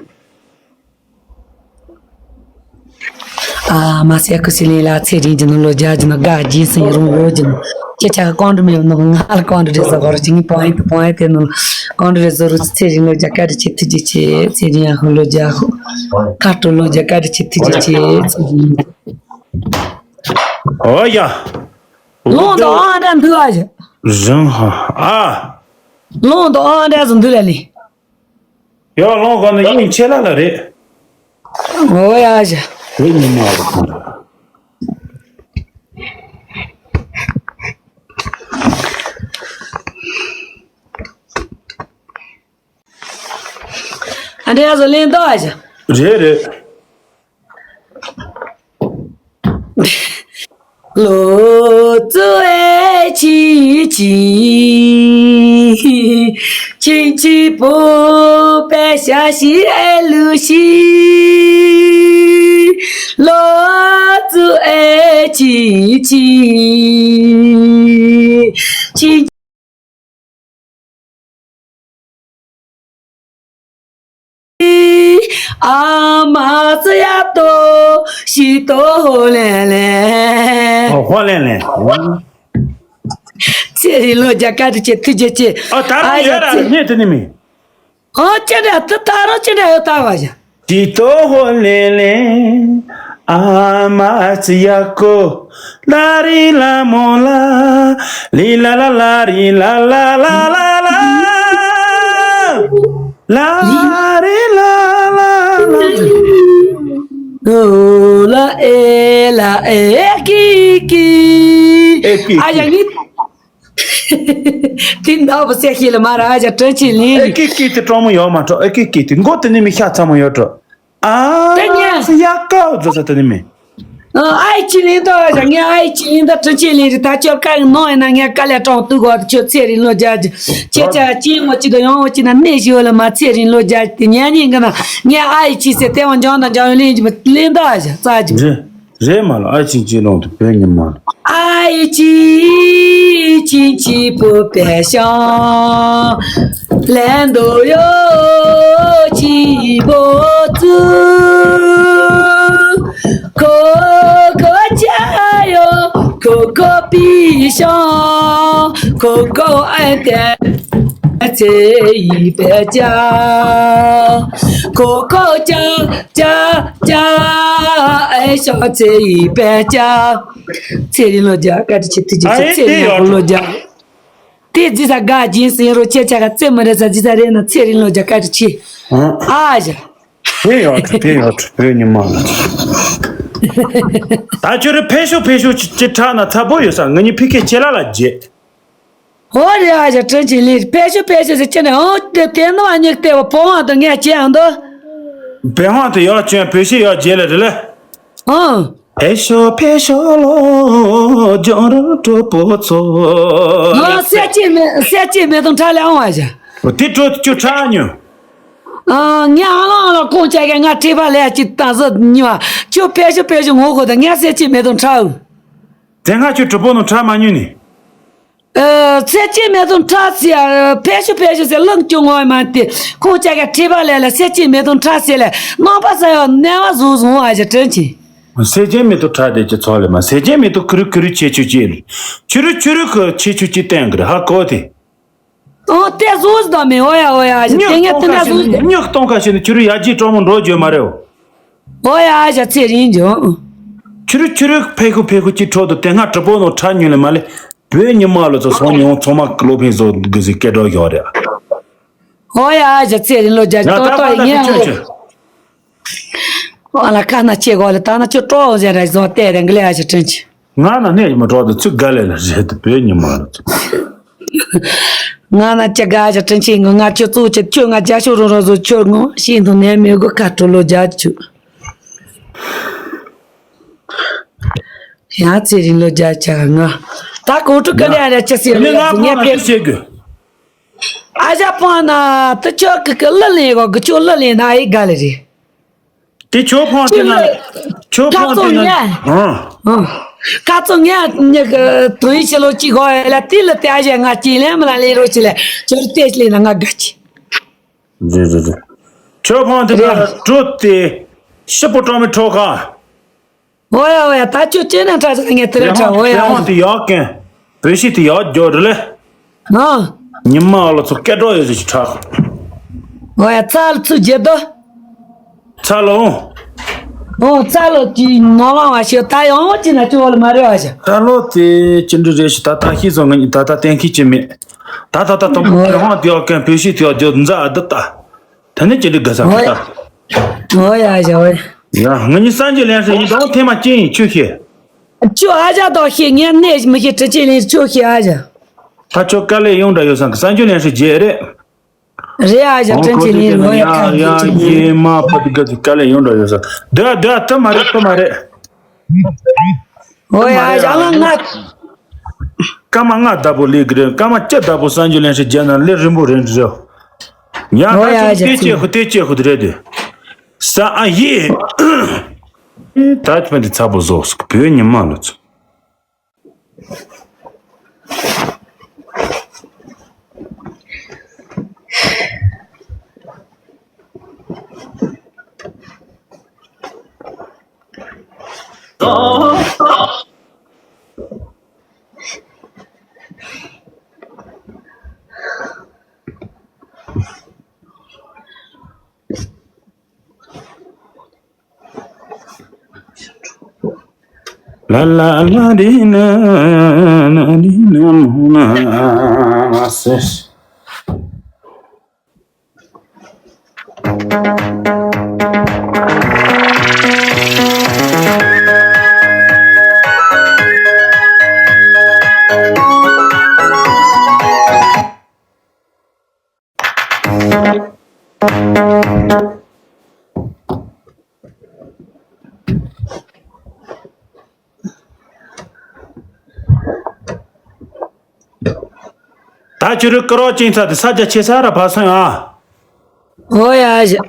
ཨ་མ་སེ་ཁུ་སི་ལི་ལ་ཚེ་རིང་གྱི་ནང་ལོ་བརྒྱ་གྱི་ནང་དགའ་རྒྱན་སེང་རུང་ལོ་གྱི་ནང་ཁྱེད་ཅག་གི་ཀོང་འདྲི་མེད་ནོ་ང་ལ་ཀོང་འདྲི་རེད་ཟེར་གོ་ར་ཅི་ངི་པང་ཡི་དུ་པང་ཡི་དེ་ནང་ཀོང་འདྲི་རེད་ཟེར་རུ་ཚེ་རིང་ལོ་བརྒྱ་བཀའ་དྲིན་ཆེ་ཐུགས་རྗེ་ཆེ། ཚེ་རིང་ཡ་ཧུ་ལོ་བརྒྱ་ཧུ་ཁ་སྤྲོ་ལོ་བརྒྱ་བཀའ་དྲིན་ཆེ་ཐུགས་རྗེ་ཆེ། ཚེ་རིང་། ཨོ་ཡ། ལོང་དང་ཨང་འདྲ་འདུག་ཨ་ཞིག་རང་ཧ་ཨ། ལོང་དང་ཨང་འདྲ་ཟུང་འདུག་ལ་ལི། ཡོ་ལོང་གོ་ནི་ཡིན་ཆེ་ལ་ལ་རེད། ཨོ་ཡ་ཞིག་རེད་ཉི་མ་རེད། ཨ་འདྲ་ཡ་ཟོ་ལེན་ཏོ་ཨ་ཞིག་རེད་རེད། ལོ་ཙུ་ཨེ་ཆི་ཆི། ཆི་ཆི་པོ་པེ་ཤ་ཤི་ཨེ་ལུ་ཤི། ལོ་ཙུ་ཨེ་ཆི་ཆི། ཆི། ཨ་མ་ཙི་ཡ་ཏོ་ཤི་ཏོ་ཧོ་ལེ་ལེ། ཧོ་ཧོ་ལེ་ལེ། ཚེ་རིང་ལོ་བརྒྱ་བཀའ་དྲིན་ཆེ་ཐུགས་རྗེ་ཆེ། ཨ་ད་རུང་ཨ་ཡ་ཡོད་ར་ཚེ་རིང་ངས་དེ་ནི་མིན། ཨོ་ཅི་འདྲ་ཏི་ད་རུང་ཅི་འདྲ་ཡོད་ད་བ་ཞིག་ཏི་ཏོ་ཧོ་ལེ་ལེ། ཨ་མ་ཙི་ཡ་ཀོ། ལ་རི་ལ་མོ་ལ། ལི་ལ་ལ་ལ་རི་ལ་ལ་ལ་ལ་ལ། ལ་རི་ལ་ལ་ལ། ལོ་ལ་ཨེ་ལ་ཨེ་ཀི་ཀི། ཨེ་ཀི་ཀི། ཨ་ཡ་ངི། དེ་འདྲ་བོ་སེ་ཤི་ལ་མ་ར་ཨ་ཅག་དྲིན་ཆེ་ལིན། ཨེ་ཀི་ཀི་དེ་གྲོགས་མོ་ཡོད་མ་གྲོགས། ཨེ་ཀི་ཀི་དེ་མགོ་དེ་ནི་མི་ཤ་ཚ་མོ་ཡོད་གྲོགས། ཨ་དེ་ཉན། ཡ་ཀའོ་ཛོ་ས་དེ་ནི་མི། ཨ་ཨེ་ཅི་ལིན་ཏོ་ཨ་ཅག་ངས་ཨེ་ཅི་ལིན་ཏོ་དྲིན་ཆེ་ལིན་རི་ད་ཁྱོད་ཀ་ཡི་ནོ་ཡིན་ན་ངས་ཀ་ལས་གྲོགས་ཏུ་གོ་ཁྱོད་ཚེ་རིང་ལོ་བརྒྱ་ཅི་ཁྱེད་ཅག་ཅི་ཡོང་བ་ཅི་དང་ཡོང་བ་ཅི་ན་གནས་ཞི་བ་ལ་མ་ཚེ་རིང་ལོ་བརྒྱ་ཅི་དེ་ཉན་ཉན་གི་ན་ངས་ཨེ་ཅི་ཟེར་དེ་བ་འཇང་དང་འཇང་ཡོད་ལིན་ཅི་མ་ལིན་ཏོ་ཨ་ཅག་རྩ་ཅི། རེད་མ་ལ་ཨ་ཅིན་ཅིན་ལོང་དུ་བོད་ཉི་མ་ལ། ཨ་ཡི་ཅི་ཅིན་ཅི་པོ་པེ་ཤང་ལན་དོ་ཡོ་ཅི་པོ་ཙུ་ཁོ་ཁོ་ཅ་ཡོ་ཁོ་ཁོ་པི་ཤང་ཁོ་ཁོ་ཨན་ཏེ། ཚེ་ཡི་པེ་ཅ། ཁོ་ཁོ་ཅ་ཅ་ཅ། ཨེ་ཤོ་ཚེ་ཡི་པེ་ཅ། ཚེ་རིང་ལོ་བརྒྱ་བཀའ་དྲིན་ཆེ་ཐུགས་རྗེ་ཆེ། ཨ་ཚེ་རིང་ཡག་པོ་ལོ་བརྒྱ། དེ་རྗེས་ས་དགའ་སྦྱིན་སྲིང་རོ་ཆེ་ཆ་ག་རྩེ་མི་རེ་ས་རྗེས་ས་རེ་ན་ཚེ་རིང་ལོ་བརྒྱ་བཀའ་དྲིན་ཆེ། ཨ་ཞ། ཕན་ཡོད་ཕན་ཡོད་བོད་ཉི་མ་ལ། ད་ཁྱོད་རེ་ཕན་ཤོག་ཕན་ཤོག་ཅི་ཅི་ཁྲག་ན་ཚ་པོ་ཡོད་ས་ང་གཉིས་ཕི་ཁེ་ཆེ་ལ་ལ་རྗེ། ཨོ་རེད་ཨ་ཞ་དྲིན་ཆེ་ལེ་ཕེ་ཤོ་ཕེ་ཤོ་ཟེར་ཁྱེད་ནས་ཨོ་དེ་དེ་ནོ་ཨ་ཉིག་ལྟེ་བ་བོ་ཧང་དུ་ངས་བྱེད་ཨང་དུ། བེ་ཧང་དུ་ཡོད་ཅན་བེ་ཤི་ཡོད་རྗེ་ལེ་རེ་ལེ། ཨང་། ཕེ་ཤོ་ཕེ་ཤོ་ལོ་ཇོང་རོ་གྲོ་པོ་ཚོ། ཨང་སེ་ཅི་མེ་སེ་ཅི་མེ་དང་ཁྲ་ལེ་ཨང་བ་ཞ། དེ་གྲོ་ཅུ་ཁྲ་ཉུ། ཨང་ངས་ཨང་ལ་ཨང་ལ་ཁོང་ཅག་གི་ང་ཁྲི་པ་ལེ་ཅི་ཏང་ཟོ་ཉུ་བ་ཁྱོད་ཕེ་ཤོ་ཕེ་ཤོ་ངོ་གོ་ད་ངས་སེ་ཅི་མེ་དང་ཁྲ་འུ། དེ་ང་ཁྱོད་གྲོ་པོ་ནང་ཁྲ་མ་ཉུ་ནི། ཨ། ཚེ་སྐྱེས་མེ་ཏོག་ཁྲ་ཟེར་ཨ། ཕལ་ཆེར་ཕལ་ཆེར་ཟེར་གླེང་སྐྱོ་ངོ་མ་དེ་ཁོང་ཅག་ག་ཁྲི་པ་ལས་ལ་ཚེ་སྐྱེས་མེ་ཏོག་ཁྲ་ཟེར་ལ་རྣམ་པ་ས་ཡོ་གནས་པ་བཟུང་བཟུང་ཨ་ཞེ་དྲན་ཆེ། ཚེ་སྐྱེས་མེ་ཏོག་ཁྲ་དེ་ཅི་ཚོགས་ལས་མ་ཚེ་སྐྱེས་མེ་ཏོག་ཁུ་རུ་ཁུ་རུ་ཆེ་ཆུ་ཅི་ལ་ཆུ་རུ་ཆུ་རུ་ཁུ་ཆེ་ཆུ་ཅི་བསྟན་གི་རེད་ཧ་གོ་དེ། ཨོ་དེ་བཟུང་ཟིག་དང་མེ་ཨོ་ཡ་ཨོ་ཡ་ཨ་ཞེ་དེ་ངས་དེ་ན་བཟུང་ཟིག་སྨྱུག་གཏོང་ཁ་ཤས་ནི་ཆུ་རུ་ཡ་ཅི་གྲོགས་མོ་འགྲོ་བརྗོད་མ་རེད་ཨོ། ཨོ་ཡ་ཨ་ཞེ་ཚེ་རིང་འཇོ། ཆུ་རུ་ཆུ་རུ་ཕེ་ཁུ་ཕེ་ཁུ་ཅི་ཁྲོ་དུ་དེ་སྔ་གྲི་པོ་ནོ་ཁྲ་ཉུལ་ལེ་མ་ལེ། བོད་ཉི་མ་ལོ་ཚོ་སོང་མྱོང་ཚང་མ་ཀློ་ཕིན་བཟོ་དགོས་ཟིག་སྐད་གྲོགས་ཡོད་རེད། ཨོ་ཡ་ཨ་ཞེ་ཚེ་རིང་ལོ་རྒྱ་ཏོ་ཏོ་ཡིན་ངེ་ཨོ། ཨ་ལ་ཁ་ན་ཆེ་གོ་ལེ་ད་ན་ཆུ་ཀྲོ་ཟེར་ར་བཟོ་ལྟས་རེ་འགི་ལེ་ཨ་ཞེ་དྲིན་ཆེ། ང་ན་གནས་མ་གྲོགས་དུ་ཚུགས་དགའ་ལས་ལ་རེད་དུ་བོད་ཉི་མ་ལ་ཚུགས། ང་ན་ཅི་དགའ་ཞིག་དྲིན་ཆེན་ངོ་ང་ཁྱོད་གཙོ་ཆེ་ཁྱོད་ང་རྒྱ་ཤོག་རོང་རོང་བཟོ་ཁྱོད་ངོ་ཤིན་ཏུ་ནས་མི་དགོས་ཁ་སྤྲོ་ལོ་རྒྱ་ཆུ། ཡང་ཚེ་རིང་ལོ་རྒྱ་ཆ་ང་། ད་གོང་ཁྲུ་ཀ་ལེ་ཨ་ར་ཅི་སེ་ཡོད་ངས་ང་ཁོང་ལ་ངས་ཅི་བཤད་དགོས། ཨ་ཞ་པང་ན་དུ་ཆོག་གི་གི་ལི་ལེན་གོ་གི་ཆོག་ལི་ལེན་ན་ཨི་ག་ལེ་རེད། དེ་ཆོག་ཕང་དེ་ན་ཆོག་ཁ་ཕང་དེ་ཚོ་ན་ཉལ། ཨང་། ཨང་། ཁ་ཚོ་ངས་ཉི་གི་དོན་ཡིད་ཆེ་ལོ་གཅིག་གོ་ཡ་ལ་དེ་ལ་དེ་ཨ་ཞ་ང་གཅིག་ལེན་མི་ལ་ལེན་རོགས་གྱི་ལེ་ཆོག་རི་ཏེ་ལེན་ན་ང་དགའ་གི། རེད་རེད་རེད། ཆོག་ཕང་དེ་རེད། ན་དྲོད་དེ་ཤི་པོ་ཀྲོ་མི་ཁྲོ་ཁ། ཨོ་ཡ་ཨོ་ཡ་ད་ཁྱོད་ཅི་ནས་ཁྲ་ཆག་ངས་དེ་རེད་ཁྲ་ཨོ་ཡ་ཨོ་ཡ། དེ་ཡག་གན། བོད་ཤི་དེ་ཡག་རྒྱོ་རེད་ལེ། ཨ། ཉི་མ་ཨ་ལོ་ཚོ་སྐད་གྲོགས་ཡོད་ཟེར་ཞིག་ཁྲ། ཨོ་ཡ་ཚ་ལ་ཚུ་རྒྱལ་དོ། ཚ་ལོ། ཨོ་ཚ་ལོ་ཅི་ནོ་ལང་བ་ཤི་ད་ཡང་ཅི་ན་ཅི་ཨོ་ལ་མ་རེད་བ་ཤི། ཚ་ལོ་དེ་ཅི་འདྲ་རེད་ཞིག་ད་ད་ཤི་སོང་ངས་ད་ད་གཏན་འཁེལ་ཅི་མེད། ད་ད་ད་དང་ཨོ་ཡ་ཧང་དེ་ཡག་གན་བོད་ཤི་དེ་ཡག་རྒྱོ་འཛའ་ཨ་ད་ད། ད་ནི་ཅི་འདྲ་དགའ་ས་ཨོ་ཡ། ཁྱོད་ད། ཨོ་ཡ་ཨ་ཞ་ཨོ་ཡ། ཡ་ང་གཉིས་གསར་འགྱུར་ལེན་ས་ཡིན་དང་ཐེངས་མ་ཅི་ཡིན་ཁྱོད་ཤེས། ཁྱོད་ཨ་ཞ་དང་ཤེས་ངས་གནས་མི་ཤེས་དྲི་ཆེ་ལེན་ཁྱོད་ཤེས་ཨ་ཞ། ད་ཁྱོད་དཀའ་ལས་ཡོང་འདྲ་ཡོད་ས་གི་གསར་འགྱུར་ལེན་ས་རྗེས་རེད། རེད་ཨ་ཞ་ཨོ་དྲི་ཁོ་ཆེ་ལེན་ཡ་ཡ་ཡེ་མ་ཕ་དི་ག་དི་དཀའ་ལས་ཡོང་འདྲ་ཡོད་ས་འདི་འདི་ཨ་ཏི་མ་རེད་ཏི་མ་རེད། ཨོ་ཡ་ཨ་ཞ་ང་ང་། སྐར་མ་ལྔ་ལྟ་བུ་ལས་ཀྱི་རེད། སྐར་མ་བཅུ་ལྟ་བུ་གསར་འགྱུར་ལེན་ཧྲི་རྒྱལ་ན་ལས་རིན་པོ་རེད་འདྲི་རེད། ཡང་ཨོ་ཡ་ད་ཅིག་ཨ་ཞ་ལྟས་ཅེ་ཧུ་ལྟས་ཅེ་ཧུ་དེ་རེད་དེ། ས་ཨ་ཡེ། ད་ཕན་དེ་ཚ་པོ་བཟོ་སུ་བོད་ཉི་མ་ལོ་ཚོ། ལ་ལ་ལ་རི་ན་ན་རི་ན་མོ་ན་སེ། ད་ཁྱོད་རི་ཀི་རོ་ཅིང་ཚ་དེ་ས་རྒྱ་ཆེ་ས་ར་ཕ་སོང་ཨ། ཨོ་ཡ་ཞ།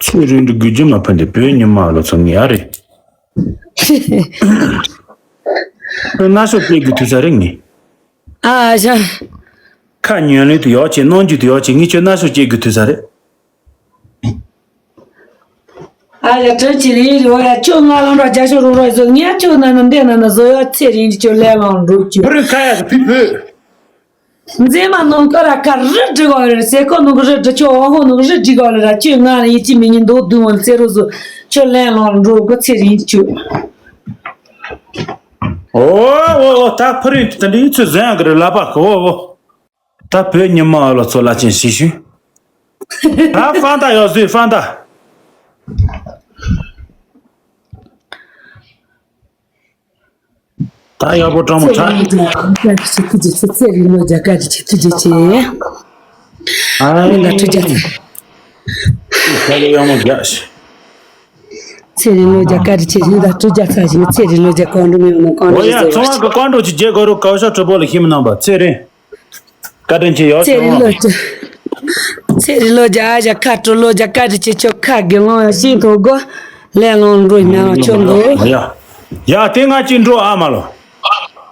ཚེ་རིང་འདི་དགོས་རྒྱུ་མ་ཕན་དེ་བོད་ཉི་མ་ལོ་ཚོ་ངེ་ཨ་རེད། ཁྱོད་སྣ་ཤོག་སྐྱེ་དགོས་དུས་ས་རེད་ངེ། ཨ་ཞ། ཁ་ཉོན་ལེ་དུ་ཡོག་ཆེ་གནོང་རྒྱུ་དུ་ཡོག་ཆེ་ངེ་ཁྱོད་སྣ་ཤོག་སྐྱེ་དགོས་དུས་ས་རེད། ཨ་ཡ་དྲིན་ཆེ་ལེ་རེ་བ་ཡ་ཁྱོད་ང་ལང་འགྲོ་རྒྱ་ཤོག་རོགས་རོགས་བཟོ་ངས་ཁྱོད་ན་ན་འདས་ན་ན་བཟོ་ཡ་ཚེ་རིང་གི་ཁྱོད་ལས་ལང་འགྲོ་ཁྱོད། ཕུ་རུ་ཁ་ཡ་གི་ཕི་ཕུ། མཛེས་མ་ནང་ཀ་ར་ཁ་རི་འབྲི་ག་རེ་ཟེ་ཁོ་ནང་གི་རི་འབྲི་ཆོག་འོ་ཧོ་ནང་གི་རི་འབྲི་ག་རེ་ར་ཁྱོད་ང་ལ་ཡིད་ཆེས་མི་ཉན་འདུག་དུང་བ་ཚེ་རོགས་བཟོ་ཁྱོད་ལས་ལང་འགྲོ་གི་ཚེ་རིང་གི་ཁྱོད། ཨོ་ཨོ་ཨོ་ད་ཕུ་རིང་དེ་འདྲའི་ཚོད་ཟན་གི་རེད་ལབ་པ་གི་ཨོ་ཨོ། ད་བོད་ཉི་མ་ཨ་ལོ་ཚོ་ལ་ཅན་ཞིག་ཞུ། ད་ཧྥང་ཏ་ཡོད་ཟོས་ཧྥང་ཏ། ད་ཡག་པོ་སྤྲང་མོ་ཚེ་ཆགས། རིང་ལོ་རྒྱ་སྐད་ཆེ་ཐུགས་རྗེ་ཆེ་ཐུགས་རྗེ་ཆེ་ཐུགས་རྗེ་ཆེ། ཚེ་རིང་ལོ་རྒྱ་སྐད་ཆེ་ཐུགས་རྗེ་ཆེ། ཨ་ཡིན་ད་ཐུགས་རྗེ་ཆེ། ཁ་ལོ་ཡག་མོ་རྒྱག་ཤིག་ཚེ་རིང་ལོ་རྒྱ་སྐད་ཆེ་ཡིན་ད་ཐུགས་རྗེ་ཆེ་ཞིག་ཚེ་རིང་ལོ་རྒྱ་གང་འགྲོ་མི་ཡོང་ན་གང་འགྲོ་ཨོ་ཡ་ཚོང་བ་གི་གང་འགྲོ་ཅིག་རྒྱལ་གོ་རུ་གའུ་ཤ་གྲོ་པོ་ལ་ཤི་མི་རྣམ་པ་ཚེ་རིང་། བཀའ་དྲིན་ཆེ་ཡོད་ཚེ་རིང་ལོ་ཅི། ཚེ་རིང་ལོ་རྒྱ་ཨ་ཞ་ཁ་དྲོ་ལོ་རྒྱ་བཀའ་དྲིན་ཆེ་ཁྱོད་ཁ་དགེ་སློང་ཡང་ཤིང་ཐོག་གོ་ལས་སློང་འགྲོ་ཉ་ལ་ཁྱོད་འགྲོ། ཡ། ཡ་དེ་ང་ཅི་འགྲོ་ཨ་མ་ལོ།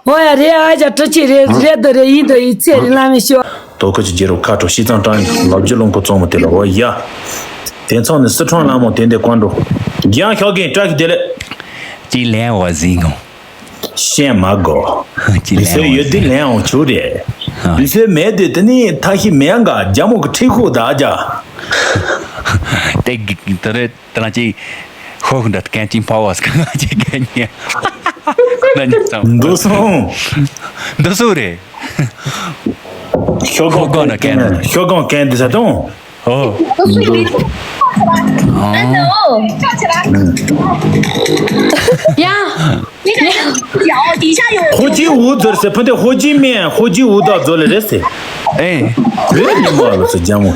ཨོ་ཡ་རེད་ཨ་ཞ་དྲི་ཆེ་རེད་རེད་དོ་རེད་ཡིན་དོ་ཡིན་ཚེ་རིང་ལ་མི་ཤོ། དོ་ཁ་ཅི་རྒྱལ་རོ་ཁ་དྲོ་ཤི་ཙང་ཀྲང་ལབ་རྒྱུ་ལོང་ཁོ་ཙོང་མོ་དེ་ལ་ཨོ་ཡ། དེ་ཚང་ནི་སི་ཁྲོན་ལ་མོ་དེ་འདེ་ཀོན་འགྲོ། རྒྱང་ཤོག་གིན་བཀྲ་ཤིས་བདེ་ལེགས། ཅི་ལན་འོ་ཟིན་གོ། ཤེས་མ་གོ། ཅི་ལན་འོ་ཟིན། ཡོད་དེ་ལན་འོ་ཆུ་རེད། ལུས་སེ་མེད་དེ་དེ་ནི་ཐ་ཤི་མེད་འགའ་རྒྱ་མོ་གི་ཁྲི་ཁུག་ད་རྒྱ། དེ་གི་དེ་རེད་དེ་ན་ཅི། ཧོ་ཧུ་འདྲ་གན་ཅིང་ཕ་བ་སྐ་ང་ཅི་གན་ཉེ། ན་ཉི་ཙམ། འདུག་སོང་། འདུག་སོང་རེད། ཤོ་གོང་གན་ཤོ་གོང་གན་དེ་ས་དང་། 哦， ཨ་ནོ། ཡ། 你看这个脚底下有 ཧོ་ཅི་ཝུ་ཛོར་ཟེར་ཕུ་དེ་ཧོ་ཅི་མིན་ཧོ་ཅི་ཝུ་ད་ཛོ་ལེ་རེད་ཟེར། ཨེ། རེད་ཉི་མ་ལོ་ཟེར་ཇམ་མོ།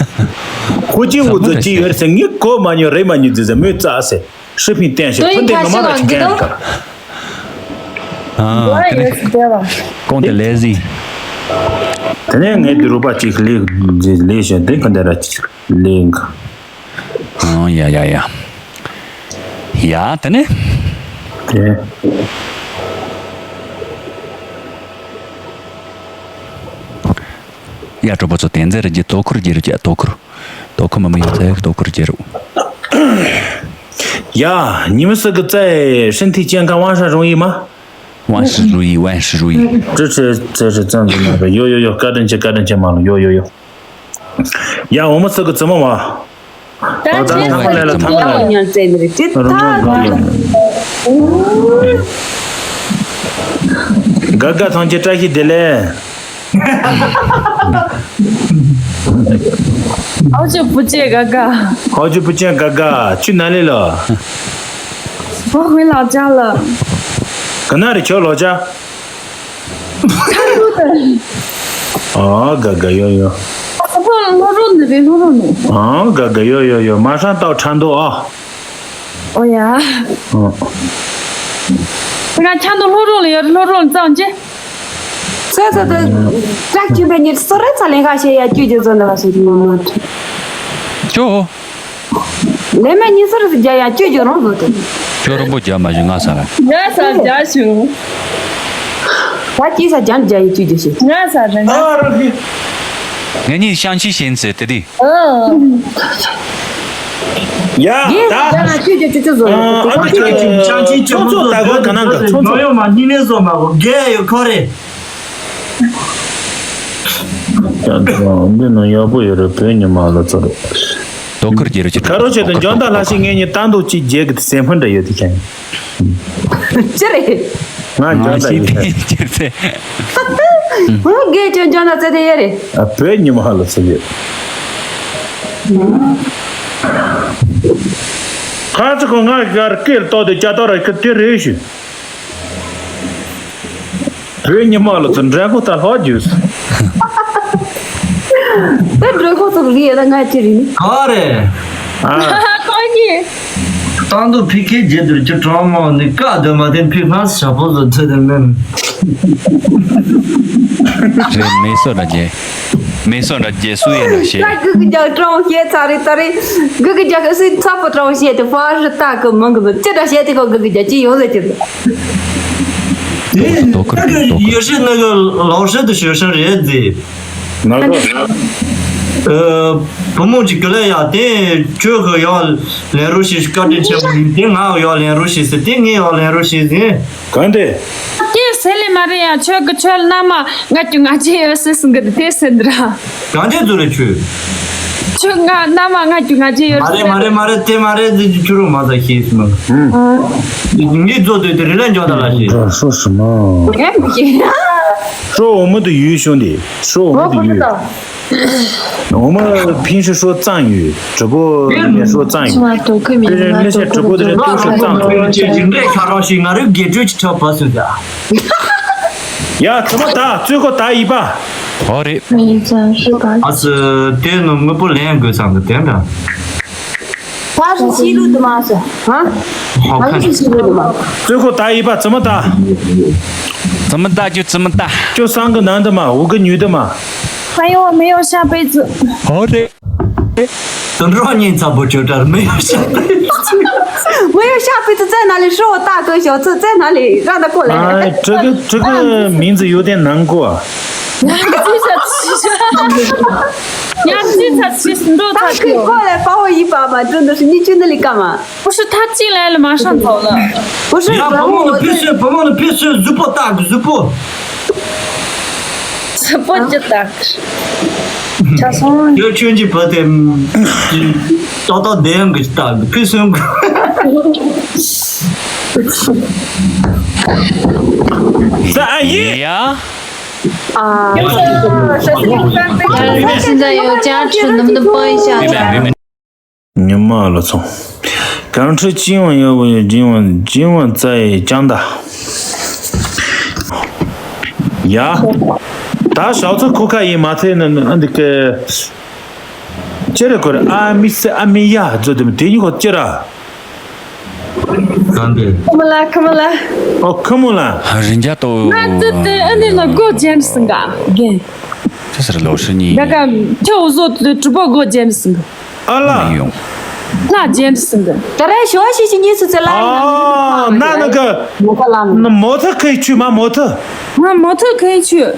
ཧོ་ཅི་ཝུ་ཛོར་ཅི་ཡོད་ཟེར་ངས་གོ་མ་ཉོ་རེད་མ་ཉོ་ཟེར་ཟེར་མོས་རྩ་ཟེར། 视频电视ཕུ་དེ་ང་མ་ར་ཅི་གན་ག 我也是这样。 ཀོང་དེ་ལེ་ཟི། དེ་ནས་ངས་དེ་རུ་པ་ཅིག་ལེགས་ལེགས་བཞིན་དེ་ག་འདྲ་ར་ཅིག་ལེགས། ཨང་། ཡ་ཡ་ཡ། ཡ་དེ་ནས། དེ། ཡ་གྲོགས་པོ་ཚོ་དེ་ཚེ་རེ་རྒྱུ་དོ་ཁུར་རྒྱུ་རུ་ཀྱ་དོ་ཁུར། དོ་ཁུར་མི་མི་ཡོད་ཚེ་དོ་ཁུར་རྒྱུ་རུ། ཡ། ཉི་མ་ཟིག་གི་རྩེ་ཧྲིན་ཐི་ཅན་ཁ་དབང་ཧྲ་རུང་ཡིན་མ། 万事如意，万事如意。 ཅི་ཆེ་ཆེ་ཆེ་ཙམ་ཟིག་མ་རེད། ཡོ་ཡོ་ཡོ། བཀའ་དྲིན་ཆེ། བཀའ་དྲིན་ཆེ་མ་ལོ། ཡོ་ཡོ་ཡོ། ཡ། འོ་མ་ཟིག་གི་རྩེ་མོ་མ། ད་ཨ་ད་ཆེ་ནང་ལས་ལ་ཐང་ལ། ཉང་ཙེ་ནི་རེད་ཅི་ད་ད། ག་ག་ཐང་ཆེ་བཀྲ་ཤིས་བདེ་ལེགས། ཨའོ་ཅོ་བུ་ཅེ་ག་ག་ཨའོ་ཅོ་བུ་ཅེ་ག་ག་ཁྱོད་ན་ལེ་ལོ། ཨོ་ཧུའི་ལག་ཅག་ལ། ག་ན་རེ་ཁྱོད་ལོ་ཅག་ཨ་ག་ག་ཡོ་ཡོ། ཨ་ཕོ་ལྷོ་རོ་ནི་རེད་ལྷོ་རོ་ནི། ཨ་ག་ག་ཡོ་ཡོ་ཡོ། མ་ཧྲང་ཏའོ་ཁྲང་དོ་ཨ། ཨོ་ཡ། ཨ། ང་ཁྱང་དུ་ལྷོ་རོང་ལ་ཡོད་ལྷོ་རོང་ལ་ཙང་ཅི། ཚེ་ཚེ་དུ་བཀྲ་ཁྱིམ་པའི་ཉིད་སོ་རེ་ཚ་ལེན་ཁ་བཤད་ཡ་ཅུ་ཅུ་ཚོ་འདི་ག་སོ་ཅི་མ་མ། ཅོ། ལེ་མ་ཉིད་སོ་རེ་ཚ་རྒྱ་ཡ་ཅུ་ཅུ་རོང་བཟོ་དུ། ཅོ་རོང་པོ་རྒྱ་མ་བཞུ་ང་ས་ར། ང་ས་རྒྱ་བཞུ། ད་ཅི་ས་རྒྱ་རྒྱ་ཡི་ཅུ་ཅུ་བཞུ། ང་ས་ར་ང་། ངེད་གཉིས་ཤང་ཆི་ཤེན་ཟེར་དེ་དེ། ཡ། ཡིན་ད། ཡ་ན་ཁྱོད་ཀྱི་ཅུ་ཅུ་བཟོ་ཡོད། ཨ་ནི་ཁྱོད་ཀྱི་ཅང་ཅི་ཅི་ཚོ་ཚོ་ད་གོ་ག་ནང་ག་ཚོ་ཚོ། ཡོད་མ་གཉིས་ནས་བཟོ་མ་གོ་རྒྱལ་ཡོད་ཁོ་རེ། ཡ་འདི་ནང་ཡག་པོ་ཡོད་རེད། བོད་ཉི་མ་ལ་ཚོ་རེད། དོ་ཁུར་རྒྱལ་རུ་ཆེ། ག་རོ་ཆེ་དང་འཇོན་ཐང་ལྷ་ཤེས་ངེད་གཉིས་ལྟ་འདུག་ཅིག་རྒྱལ་གི་སེམས་ཕན་འདྲ་ཡོད་དེ་ཁྱེད། ཅི་རེད། ང་འཇོན་ཐང་ཡོད། ཅི་རེད། ངོ་དགེ་ཅོ་འཇོན་ཐང་བཙལ་དེ་ཡོད་རེད། ཨ་བོད་ཉི་མ་ལ་ཚོ་ཡོད། ཁ་ཚ་ཁོ་ང་གར་སྐད་ཏོག་དེ་ཅ་ཏོ་ར་ཁི་དེ་རེད་ཞུ། བོད་ཉི་མ་ལ་ཚོ་འདྲ་གོ་ད་ལྷོ་རྒྱུས། ད་འདྲ་གོ་ཚོ་རི་ཡ་ད་ང་ཅི་རི་ནི། ག་རེ། ཨ། ཁོ་གཉིས། ཏང་དུ་ཕི་ཁེ་རྗེ་དུར་གྱི་གྲོང་མོ་ནི་ཀ་དུ་མ་དེ་ཕི་ཧང་ཞབས་པོ་ཚོ་ཐུ་དུ་མེན། རེད། མེ་སོ་ར་རྒྱལ། མེ་སོ་ར་རྒྱལ་སུ་ཡིན་ར་ཤེས། ད་གུ་གུ་རྒྱག་གྲོང་ཤེས་ཚ་རེད་ད་རེད། གུ་གུ་རྒྱག་གི་སུས་ཚ་པོ་གྲོང་ཤེས་དེ་ཕ་རི་ཏ་གི་མང་གི་མི་ཅི་འདྲ་བཤད་དེ་ཁོ་གུ་གུ་རྒྱག་ཅི་ཡོང་ཟེར་གྱི་འདུག་དེ་ད་གི་ཡོ་ཤེས་ནི་གི་ལོ་ཧྲི་དུ་ཞོ་ཧྲི་རེད་ཟེར། ང་གི། ཨ། བུ་མོ་གཅིག་གི་ལ་ཡ་དེ་ཁྱོད་གི་ཡོ་ལེན་རོགས་ཞེས་བཀའ་དྲིན་ཆེན་པོ་ཡིན། དེ་ང་གི་ཡོ་ལེན་རོགས་ཞེས་ཟེར། དེ་ངའི་ཡོ་ལེན་རོགས་ཞེས་ཟེར། གང་དེ། ཀྱེ་ཟེར་ལེ་མ་རེད་ཡ། ཁྱོད་ཀྱི་ཁྱོད་ལ་མནའ་མ་ང་རྒྱུ་ང་རྒྱུ་ཡོད་ཟེར་ཟིན་གི་དེ་ཟེར་འདི་ར། གང་དེ་ཚོ་རེད་ཁྱོད། ཁྱོད་ང་མནའ་མ་ང་རྒྱུ་ང་རྒྱུ་ཡོད་མ་རེད་ཟེར། མ་རེད་མ་རེད། དེ་མ་རེད། དེ་ཁྱོད་རུ་མ་ཟ་ཤེས་སི་མ། ངས་ཚོ་དེ་དེ་རེ་ལ་འཇོག་ད་ལ་ཤེས། ཧྲོ་ཧྲོ་ཧྲི་མ། ངས་མི་ཤེས། ཧྲོ་འོ་མ་དུ་ཡུལ་ཤོང་དེ། ཧྲོ་འོ་མ་དུ་ཡུལ། འོ་མ་ཕིན་ཧྲི་ཧྲོ་གཙང་ཡོད། གྲི་པོ་ནས་ཧྲོ་གཙང་ཡོད། དེ་རིང་ལས་བྱེད་གྲི་པོ་དེ་རིང་ཏུ་ཧྲོ་གཙང་ཐུབ། ཅེས་ཇིང་ལས་ཁ་རོག་ཞིག་ང་རུ་དགེ་ཕྲུག་ཅིག་ཁྲབ་པ་སུ་ད། ཡ་ཚང་མ་ད་བཙུན་ཁོ་ད་ཡིན་པ། ཨོ་རེད། ཨ་སི་དེ་ནི་དངོས་པོ་ལེན་དགོས་བསམ་གི་དེ་འདྲ། ཕ་རུ་ཤི་རུ་དུ་མ་སོ། ཧ། ཧོ་ཕ་རུ་ཤི་རུ་དུ་མ། བཙུན་ཁོ་ད་ཡིན་པ་ཚང་མ་ད། ཙི་མི་ད་ཅུ་ཙི་མི་ད། ཅུ་སང་གི་ནང་དུ་མ་འུ་གི་ཉུས་དུ་མ། 还有没有下辈子？ ཨོ་རེད། དུད་འགྲོ་གཉིས་ཚ་པོ་ཅོ་ཏར་མི་ཡོང་ཤ་པའི་ཚུལ། མི་ཡོང་ཤ་པའི་ཚུལ་བཙན་ན་ལས་ཧྲོ་ཏ་གོ་ཤོ་ཚུལ་བཙན་ན་ལས་ར་ད་གོ་ལ། ཨ་ཀྲི་གི་ཀྲི་གི་མིང་ཚུལ་ཡོད་དེ་ནང་གོ། ཡང་ཅི་ཚ་ཚི་ཡང་ཅི་ཚ་ཚི་འགྲོ་ད་ད་ཁི་ཁོ་ལ་པའོ་ཡི་པ་མ་ཀྲུ་འདུ་ཤི་ནི་ཅུ་ནི་ལི་ཀ་མ། 不是他进来了马上走了。 不是 ཡ་བུ་མོ་ནི་ཕི་སོས་བུ་མོ་ནི་ཕི་སོས་གཟུགས་པོ་ཏག་གཟུགས་པོ། 不觉得。 ཁྱོད་ཆོས་ཀྱི་བུ་དེ་ཏག་ཏག་བདེན་གི་ལྟ་གི་ཕི་སོན་གི། ས་ཨ་ཡེ། ཡ། 啊，现在有加持，能不能帮一下他？你妈了操！刚吃今晚要不要今晚今晚再讲的。呀，ད་ཞའོ་ཚ་ཁོ་ཁ་ཡིན་མ་ཚད་ནི་ཨ་འདི་གི་ཅི་རེད་ཁོ་རེ་ཨ་མི་སེ་ཨ་མི་ཡ་ཛོ་དེ་མི་དེ་གཉིས་ཁོ་ཅི་ར། གང་གི། ཁ་མོ་ལ་ཁ་མོ་ལ། ཨོ་ཁ་མོ་ལ། རིན་ཆ་ཏོ། ང་ཏི་ཏི་ཨ་ནི་ལ་སྒོ་ཇེམ་སི་ག་རྒན། ཁྱེད་སར་ལོ་ཧྲི་ནི། ད་ག་ཁྱོད་འུ་ཟོ་ཏི་གྲུ་པ་སྒོ་ཇེམ་སི་ག་ཨ་ལ། ཡོང་། ལ་ཇེམ་སི་ག་ད་རེ་ཞོ་ཤི་ཤི་གཉིས་སུ་ཚེ་ལ་ཡིན་ཨ་ན་ན་ག་མོ་ཐ་ལ་ན་མོ་ཐ་ཁའི་ཆུ་མ་མོ་ཐ། ང་མོ་ཐ་ཁའི་ཆུ།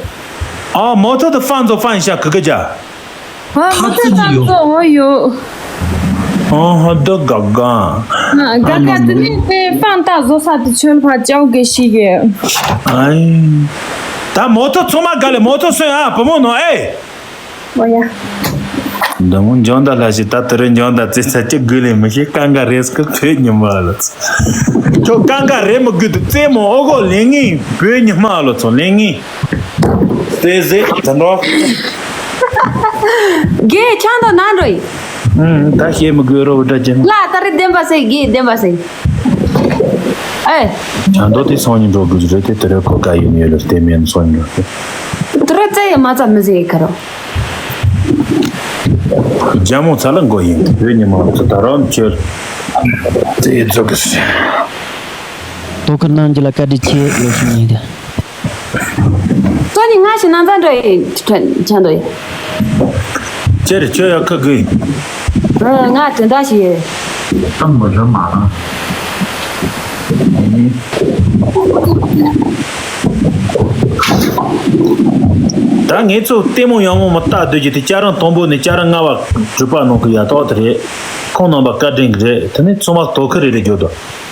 ཨ་མོ་ཐ་ད་ཧྥང་ཛོ་ཧྥང་ཤ་ག་ག་ཇ། ཨ་མོ་ཐ་ཧྥང་ཛོ་འོ་ཡོ། ཨ་ཧ་ད་ག་ག་ང་ག་ག་དེ་ནི་དེ་ཧྥང་ད་བཟོ་ས་དེ་ཆོལ་ཕ་ཅའོ་གེ་ཤི་གེ་ཨའི། ད་མོ་ཐ་ཚང་མ་ག་ལེ་མོ་ཐ་སོན་ཨ་བུ་མོ་ནོ་ཨེ། འོ་ཡ། འདི་མོ་འཇོན་ད་ལ་ཞིག་ད་དེ་རིང་འཇོན་ད་ཙི་ཚ་ཅི་དགོས་ལེ་མི་ཤེས་ཀང་ག་རེས་ཀི་བོད་ཉི་མ་ལ། ཁྱོད་ཀང་ག་རེ་མི་དགོས་དུ་རྩེད་མོ་ཨོ་གོ་ལེན་ངེས་བོད་ཉི་མ་ལ་ཚོ་ལེན་ངེས། དེ་ཟེ་དེ་འགྲོ། རྒན་ཆང་དང་ནང་འགྲོ་ཡིན། ཨུམ་ད་ཤེས་མི་དགོས་རོ་འདྲ་ཅན། ལ་ད་རེ་བདེན་པ་ཟེར་རྒན་བདེན་པ་ཟེར། ཨེ། ཆང་དོ་དེ་སོང་ཉིན་འགྲོ་དགོས་རེད་དེ་དེ་རེ་གོ་ག་ཡོད་མེད་ལ་བལྟས་མེད་སོང་ཉིན་འགྲོ། དེ་རེ་རྩེ་ཡི་མ་རྩ་མི་ཟེར་ཡི་ཁ་རོ། རྒྱ་མོ་ཚ་ལ་མགོ་ཡིན་བོད་ཉི་མ་ཚོ་ད་རང་ཆོས་དེ་རྫོགས་གི་ཟེར། དོ་ཁུར་གནང་རྒྱུ་ལ་བཀའ་དྲིན་ཆེ་ལོ་ཤི་ཉིན་དེ། སོ་ནི་ང་ཞིག་ནང་ཚན་འགྲོ་ཡི་ཆ་འདོ་ཡི། ཅེར་ཁྱོད་ཡ་ཁ་གི། ང་དོན་དག་ཞིག་ཡོད། ཏང་མི་རི་མ་རང་། ད་ངེད་ཚོ་ལྟད་མོ་ཡང་མོ་མ་ལྟ་སྡོད་ཀྱི་དེ་ཅ་རང་དང་པོ་ནས་ཅ་རང་ལྔ་བ་གྲུབ་པ་ནང་གི་ཡ་ཐོག་དེ་རེད། ཁོང་རྣམ་པ་བཀའ་དྲིན་གི་རེད་དེ་ནས་ཚོ་མ་དོ་ཁུར་རེ་རེ་རྒྱོ་དོ།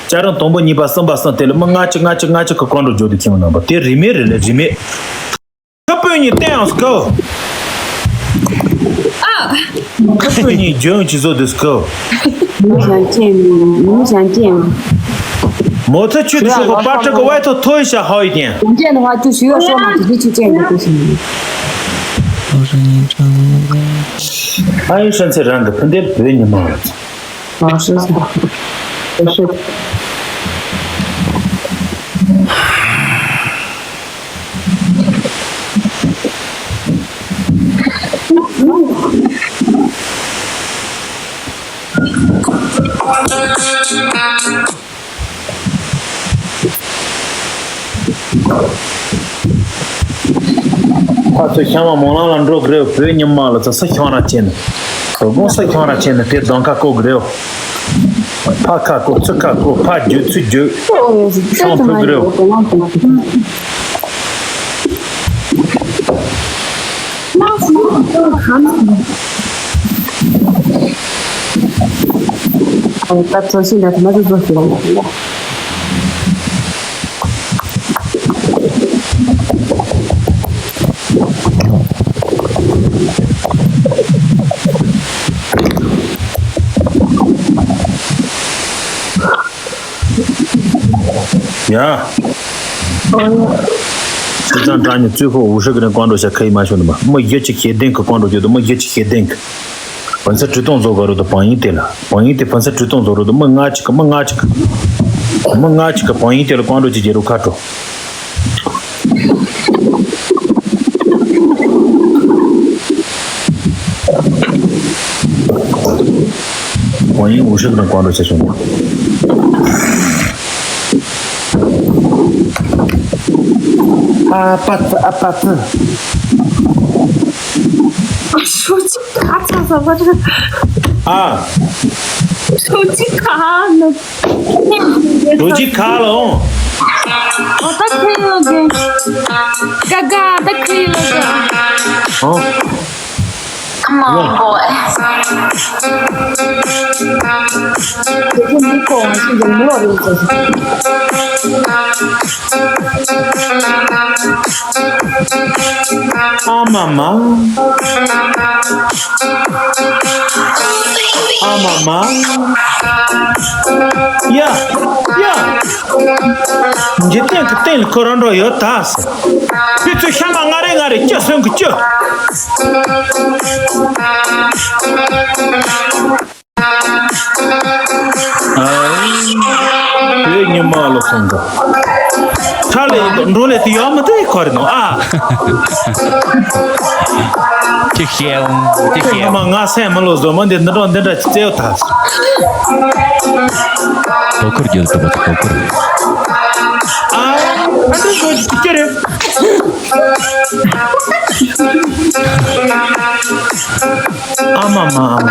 ཅ་རང་དང་པོ་གཉིས་པ་གསུམ་པ་གསུམ་དེ་ལ་མི་ལྔ་གཅིག་ལྔ་གཅིག་ལྔ་གཅིག་གི་ཀོང་འགྲོ་རྒྱུ་དེ་ཁྱིམ་རྣམ་པ་དེ་རིས་མེད་རེད་ལེ་རིས་མེད། ཁ་སྤོས་གཉིས་བསྟན་ཡང་སྐོ། ཁ་སྤོས་གཉིས་རྒྱུན་གྱི་བཟོ་དུས་སྐོ། མོ་ཞང་ཅན་མོ་ཞང་ཅན། མོ་ཐ་ཆུ་དུ་ཤོག་གོ་པ་ཏྲ་གི་ཝའི་ཐོ་ཐོ་ཡི་ཤ་ཧའོ་ཡི་ཏན། ཅན་ཧ་ཅུ་ཤི་ཡོ་ཤོ་མ་ཏི་ཅི་ཅན་གི་ཏུ་ཤི། ཨ་ཡི་ཧྲན་ཚེ་རང་གི་ཕུན་དེར་བོད་ཉི་མ། ཨ་ཧྲན་ཚེ། ཨ་ཧྲན། ཕ་ཚོ་ཤང་བ་མོ་ལང་ལ་འགྲོ་གི་རེད། བོད་ཉི་མ་ལ་ཚ་ས་ཤང་ར་ཆེ་ནི། བོད་ཀོང་ས་ཤང་ར་ཆེ་ནི་དེ་གདོང་ཁ་བཀོག་གི་རེད། ཕ་ཁ་བཀོག་ཚུ་ཁ་བཀོག་ཕ་རྒྱུད་ཚུ་རྒྱུད། ཤང་ཕུག་གི་རེད། ད་ཚོ་ཤིང་ད་ཐ་མ་ཚོ་ཚོ་ཤིང་། ཡ། སི་ཙང་ཀྲང་ཉི་ཙུའུ་ཧོ་འུ་ཧྲི་གི་རིང་ཀོང་འགྲོ་ཤ་ཁ་ཡི་མ་ཤོ་ནི་མ་མི་ཡི་ཅིག་ཤེས་ལྡན་གི་ཀོང་འགྲོ་རྒྱུ་དུ་མི་ཡི་ཅིག་ཤེས་ལྡན་གི། བོན་ས་ཀྲི་ཏོང་བཟོ་ག་རོ་དུ་བང་ཡིན་དེ་ལ་བང་ཡིན་དེ་བོན་ས་ཀྲི་ཏོང་བཟོ་རོ་དུ་མི་ལྔ་ཅིག་གི་མི་ལྔ་ཅིག་གི་མི་ལྔ་ཅིག་གི་བང་ཡིན་དེ་ལ་ཀོང་འགྲོ་ཅིག་རྒྱལ་རུ་ཁ་འགྲོ། ཝང་ཡིན་འུ་ཧྲི་དང་ཀོང་འགྲོ་བྱེད་སོང་། ཨ་པ་ཙི་ཨ་པ་ཙི། ཤོ་ཅི་ཁ་ཚ་ཚ་བ་རེད། ཨ། ཤོ་ཅི་ཁ་ནི། རུ་ཅི་ཁ་ལ་འོང་། ཨོ་ད་ཁུ་ཡོད་གི། ག་ག་ད་ཁུ་ཡོད་གི། ཨོ། Come on, boy. དེ་ཚོ་མི་ཁོ་ང་ཚོ་ཡོང་མོ་རེད་ཟེར། ཨ་མ་མ། ཨ་མ། མ། ཡ། ཡ། འཇིག་རྟེན་གྱི་སྟེང་ལ་ཁོ་རང་འགྲོ་ཡོད་ད་ཟེར། ཁྱོད་ཚོས་ཤ་མ་ང་རེ་ང་རེ་སྐྱུར་སོན་གི་སྐྱུར། ཨ། དེ་ཉི་མ་ལོ་སོང་གི། ཁྲ་ལས་འགྲོ་ལས་དེ་ཡོད་མི་དེ་ཁོ་རེ་ནོ་ཨ། ཅིག་བཤད་འོང་ཅིག་ཁྱོད་བཤད་ཉི་མ་འོང་། ང་སེམས་མི་ལོ་བཟོ་མི་འདི་འདི་འདྲ་འདི་འདྲ་ཅིག་བཙལ་ཡོད་ད། དོ་ཁུར་རྒྱུ་ལ་དོ་པ་དོ་ཁུར། ཨ། ཨ་འདི་ཚོ་ཅིག་ཅི་རེད། ཨ་མ་མ་ཨ་མ།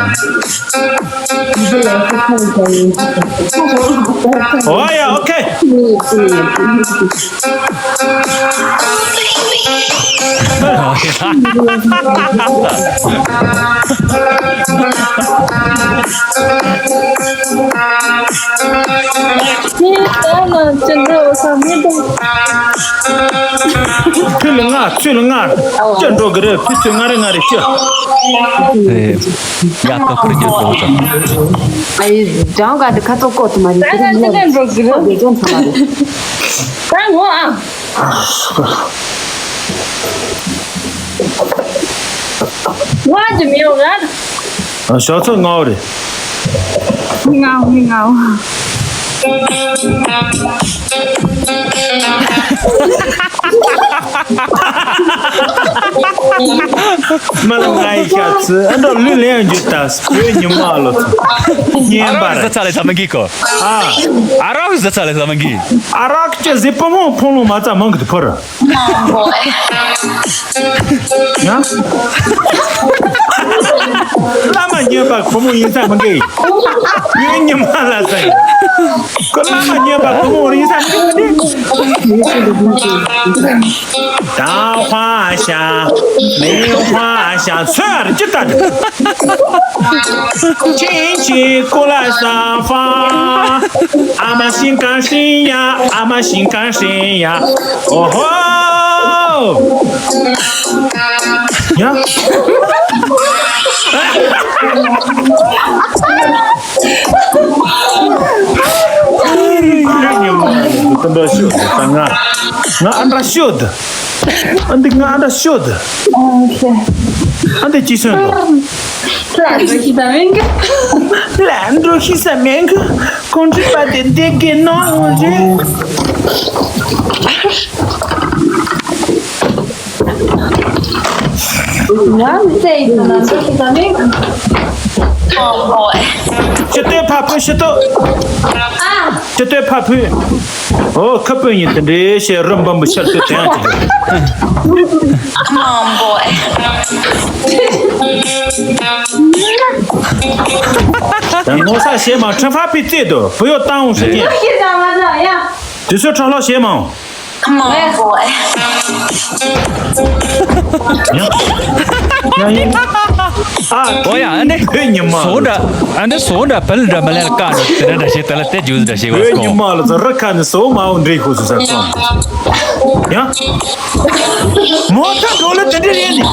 ཨོ་ཡ། ཨོ་ཁེ། ཁྱོད་ལ་ང་ཚོད་ལ་ང་སྐྱོ་འགྲོ་གི་རེད། ཁྱོད་ཚོས་ང་རེ་ང་རེ་སྐྱོ། ཡ་ཏོ་ཁུར་རྒྱུ་ཏོ་ཏོ། ཨ་ཡི་ལྗང་ག་དེ་ཁ་ཚོ་ཀོ་ཏོ་མ་རེད། དེ་རིང་ཡོད་འགྲོ་གི་རེད། དེ་ཅུང་ཚང་མ་རེད། ད་ངོ་ཨ། ང་ཅི་མི་ཡོང་ང་། ཞོགས་ཚོད་ལྔ་བ་རེད། ལྔ་བ་ལྔ་བ། མ་ལ་ང་ཡི་ཤ་ཚི་ཨ་འདྲ་ལུས་ལེན་རྒྱུ་ད་བོད་ཉི་མ་ལོ་ཚོ་བརྙན་པར། ཨ་རག་ཟ་ཚ་ལེ་ས་མ་གི་གོ། ཨ། ཨ་རག་ཟ་ཚ་ལེ་ས་མ་གི། ཨ་རག་ཅི་ཟི་པུ་མོ་ཕུང་ལུང་མ་ཚ་མང་གི་དུ་ཕོར། ཡང་། བླ་མ་མཉེས་པ་བུ་མོ་ཡིན་ས་མི་འགལ། ཡོད་ཉི་མ་ལ་ཟེར། ཁོ་བླ་མ་མཉེས་པ་བུ་མོ་ཡིན་ས་མི་འགལ། 大花香，梅花香，算了，就打。亲戚过来赏花，阿妈心甘心呀，阿妈心甘心呀。 ཨོ་ཧོ། ཡ། ང་ཨ་འདྲ་ཤོད་དུ། ཨ་འདི་ང་ཨ་འདྲ་ཤོད་དུ། ཨ་འདི་ཅི་སོན་དུ། ལ་འགྲོ་ཤི་ས་མེད་གི། ལ་འགྲོ་ཤི་ས་མེད་གི། གོང་ཁྲི་པ་དེ་འདེགས་གི་ནོ་འོང་རེད། ང་མི་ཚེ་ཡི་ནང་འགྲོ་ཤི་ས་མེད་གི། ཤི་སྟོད་ཕ་ཕུ་ཤི་སྟོད། ཨ། ཤི་སྟོད་ཕ་ཕུ། ཨོ་ཁ་སྤུན་གཉིས་དེ་འདྲའི་ཞེས་རུམ་འབུམ་པོ་ཤར་ཚུལ་དེ་ཡང་ཅིག་རེད། མང་པོ། ད་ངོ་ས་ཞེས་མ་ཁྲ་ཕ་ཕི་རྩེད་དོ་བུ་ཡོ་བཏང་འོང་ཟེར་གྱིན། དུས་ཚོད་ཁྲ་ལྷག་ཞེས་མ་འོང་། མང་པོ། ཨོ་ཡ་ཨ་འདི་བོད་ཉི་མ། སོ་འདྲ་ཨ་འདི་སོ་འདྲ་བལ་འདྲ་མ་ལས་ཀ་འདྲ་དེ་འདྲ་འདྲ་ཞིག་དེ་ལ་དེ་རྒྱུ་འདྲ་ཞིག་བ་བོད་ཉི་སོ། མ་ལ་ཚ་རི་ཁ་ནས་སོ་མ་འོང་འདྲི་ཁུ་སུ་ས་སོང་། ཡ། མོ་ཐ་འགྲོ་ལ་དེ་འདྲ་རེད་ནི།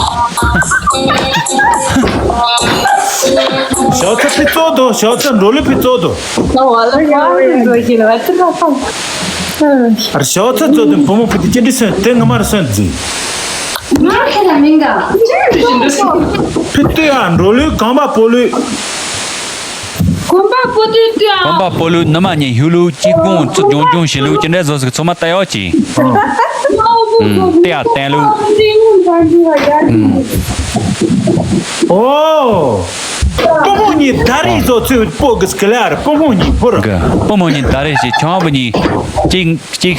ཞོགས་ཚ་ཕི་ཙོ་དོ་ཞོགས་ཚ་འགྲོ་ལ་ཕི་ཙོ་དོ། ང་བ་ལ་ཡ་རེད་འགྲོ་ཞིག་ལ་ཚི་ཁ་ཐོང་། ཨར་ཞའོ་ཚ་ཚོ་དེ་བུ་མོ་བུ་དེ་ཅི་འདྲི་སོན་དེ་ང་མར་སོན་ཟིན། ང་ཁྱེད་ལ་མིན་ག་ཕི་ཏུ་ཡ་འགྲོ་ལུས་གང་པ་པོ་ལུས། གོམ་པ་པོ་ཏུ་ཏུ་ཡ། གོམ་པ་པོ་ལུས་ནུ་མ་ཉེ་ཧུ་ལུ་ཅི་ཀུང་ཚུ་ཇོང་ཇོང་ཞི་ལུ་ཅི་འདྲ་བཟོ་སི་ཚོ་མ་ལྟ་ཡོ་ཅི། ཏེ་ཡ་བསྟན་ལུ། ཨོ། པོ་མོ་ཉི་ད་རེས་བཟོ་ཚུ་པོ་གི་སྐལ་ཡར་པོ་མོ་ཉི་པོ་ར། གི་པོ་མོ་ཉི་ད་རེས་ཞེས་ཆང་བུ་ཉི་གཅིག་གཅིག་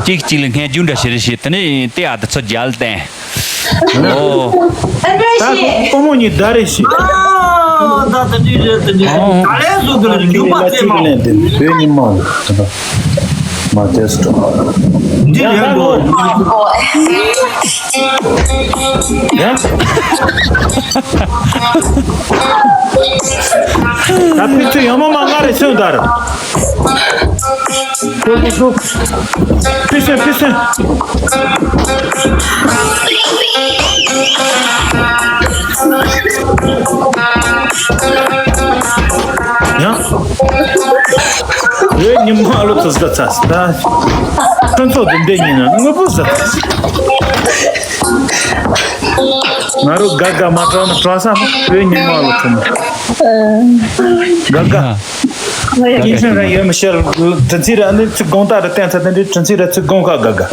གཅིག་གཅིག་ལ་སྔས་རྒྱུ་འདྲ་ཞེ་རེ་ཞེ་དེ་ནས་དེ་ཨ་དེ་ཚོ་རྒྱལ་བསྟན། ཨོ། ད་པོ་མོ་ཉི་ད་རེ་ཞེ། ཨ་ད་དེ་འདྲི་རེད་དེ་འདྲི་རེད། ཨོ། ད་རེས་བཟོ་གི་རེད་ཉུག་པ་ཚེ་མ། བོད་ཉི་མ། མ་ཏེས་ཏོ། འདི་རེད་གོ། ཡ། ད་ཕི་ཚུ་ཡོང་མ་མ་ང་རེ་སོན་དར། ཁོ་ཁོ་ཁོ། ཕི་སོན་ཕི་སོན། བོད་ཉི་མ་ལོ་ཚོ་ཟ་ཚ་ད། ཁོ་ཚོ་དེ་འདྲ་ཡིན་ན་དངོས་པོ་ཟ་ཚ། ང་རོ་དགའ་དགའ་མ་དྲག་ན་དྲག་ས་བོད་ཉི་མ་ལོ་ཚོ་མ། དགའ་དགའ། ཡིན་ཕྱིན་ར་ཡོད་མི་ཤེས། དྲིན་ཚིག་ར་ནི་ཚིག་དགོངས་དག་ར་བསྟན་ཚ་དེ་འདྲའི་དྲིན་ཚིག་ར་ཚིག་དགོངས་ཁ་དགའ་དགའ།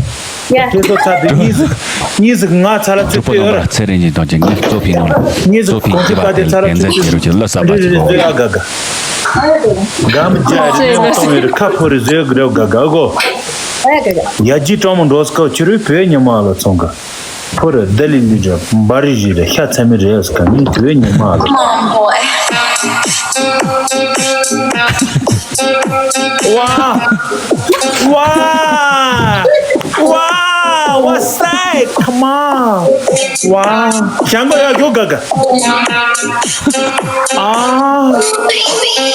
ཡ། དེ་ཚོ་ཚ་དེ་གཉིས་སུ་གཉིས་སུ་ང་ཚ་ལ་ཚིག་གཙོ་བོ་དེ་ཡོད་ར། རྣམ་པ་ཚེ་རིང་གཉིས་དང་གཅིག་ངས་གཙོ་ཕིང་ནང་ལ། གཉིས་སུ་གཙོ་ཕིང་གོང་ཚིག་གཅིག་པ་པ་དེ་ཚ་ལ་དེ་ཚིག་ལན་ཚིག་ཚེ་རུ་གྱི་ལ་ས་པ་གཅིག་གོ། རེ་རེ་ཟོས་ཨ་དགའ་དགའ། དགའ་མི་རྒྱ་རེ་ནས་གཏོང་བའི་རེ་ཁ་ཕོ་རེ་ཟོས་གི་རེ་དགའ་དགའ་གོ། ཡ་ཇི་གྲོང་མོ་འགྲོ་སྐབས་ཕྱི་རུ་བོད་ཉི་མ་ལ་ཚོང་གི། ཕོ་རེ་ལྡི་ལི་ལུས་འདྲ་འབའ་རི་རི་རེ་ཤ་ཚ་མི་རེ་ཨ་སྐ་ནི་བོད་ཉི་མ་ལ། ཝ། ཝ། ཝ། What's that? Come on. ཝ། ཞང་གོ་ཡ་གྱོ་ག་ག། ཨ།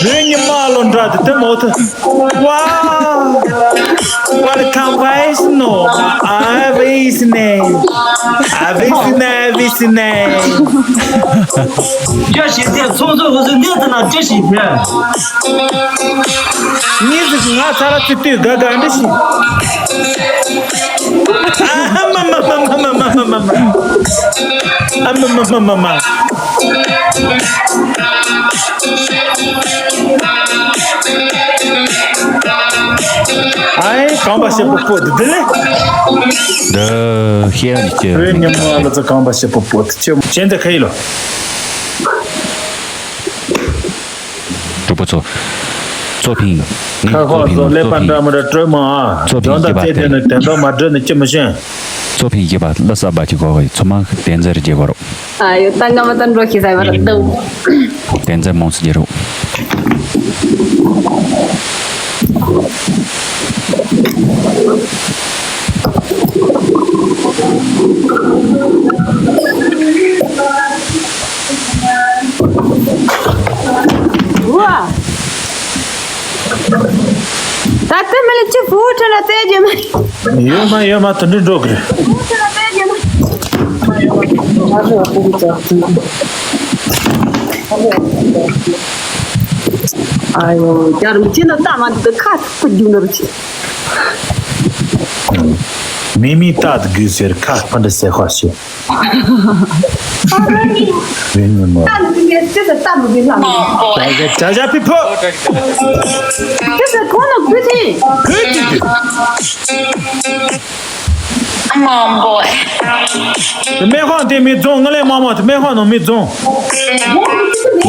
བོད་ཉི་མ་ལོ་འདྲ་དེ་དེ་མོ་ཐུ། ཝ། Welcome, guys. No. ཨ་བི་སི་ནེ། ཨ་བི་སི་ནེ། ཨ་བི་སི་ནེ། བཀྲ་ཤིས་བདེ་ལེགས། ཚོགས་གཙོ་འོད་ཟེར་གནས་ཚུལ་ནང་བཀྲ་ཤིས་བདེ་ལེགས། གཉིས་ཟིག་ང་ཚ་ལ་ཚིག་ལྟོས་དགའ་དགའ་འདྲི་ཞིག་ཨ་མ་མ་མ། ཨའི་གང་པ་ཞེ་པོ་པོ་དེ་དེ་ལེ། འདི་ཤེས་ཡོན་གྱི་བོད་ཉི་མ་ལ་ཚ་གང་པ་ཞེ་པོ་པོ་དེ་ཆེ་མོ་ཅན་དེ་ཁ་ཡི་ལོ། གྲོགས་པོ་ཚོ། གཙོ་ཕིང་། ངས་ཁ་ཁོག་གཙོ་ཕིང་ཚོ་ལེ་པ་འདྲ་མི་འདྲ་སྤྲོད་མ་ཨ། གཙོ་ཕིང་གཙོ་ཕིང་སྐྱེས་པ་དེ་ནི་དེ་འདྲ་མ་སྤྲོད་ནི་ཅི་མི་ཤེས། གཙོ་ཕིང་སྐྱེས་པ་ལ་ས་བ་གི་གོ་གི་ཚོ་མ་བསྟན་འཛིན་རྒྱལ་བ་རོ། ཨ་ཡོ་ད་ང་མ་ད་འགྲོ་ཤི་ས་བ་ར་དུ། བསྟན་འཛིན་མོང་སི་རྒྱལ་རོ། ད་ལྟ་མི་ལ་ཅི་ཕུ་ཁྲོད་ལ་བཙལ་རྒྱུ་མེད། ཡོད་མ་ཡོད་མ་དུ་འདྲི་འགྲོ་གི་རེད། ཕུ་ཁྲོད་ལ་བཙལ་རྒྱུ་མེད། ཨ་ཡོ་རྒྱ་རུ་ཅི་ན་ལྟ་མ་འདི་ཁ་ཐུག་པ་རྒྱུ་ནོར་ཅི། མི་མི་ལྟ་དགོས་ཟེར་ཁ་སྤུ་འདྲ་ཟེར་ཁ་ཤེས། རིང་ངོ་མ། ད་ལྟ་ནི་ཅི་ཟེར་ལྟ་མི་དགོས་ལ། ཇ་ཇ་ཕི་ཕོ། ཅི་ཟེར་ཁོང་ལ་གུས་ཐིང་། གུས་ཐིང་གུས། སྨན་ཁང་དེ་མི་རྫོང་ང་ལས་མང་མང་དེ་སྨན་ཁང་ནང་མི་རྫོང་། ཡ།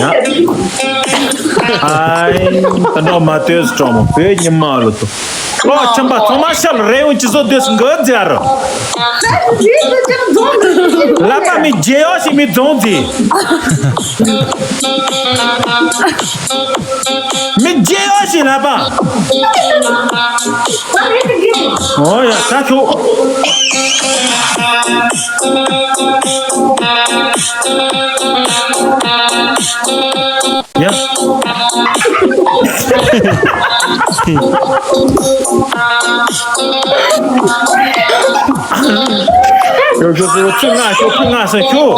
ཨའི། ད་འགྲོ་མ་ལྟོས་སུ་གྲོགས་མོ་བོད་ཉི་མ་ལོ་ཏོ། ལོ་ཆེན་པ་ཚང་མ་ཤ་ལ་རེ་ཡོང་ཅི་བཟོ་འདོད་སུ་འགོད་ཛི་ཨ་རོ། ལ་པ་མི་རྗེ་ཡོ་ཞིག་མི་རྫོང་ཛི། མི་རྗེ་ཡོ་ཞིག་ལ་པ། ཨོ་ཡ་ད་ཁྱོ། ཡ། ཡོ་ཡོ་ཡོ་ཚུར་ང་ཤོག་ཚུར་ང་ས་ཤོག་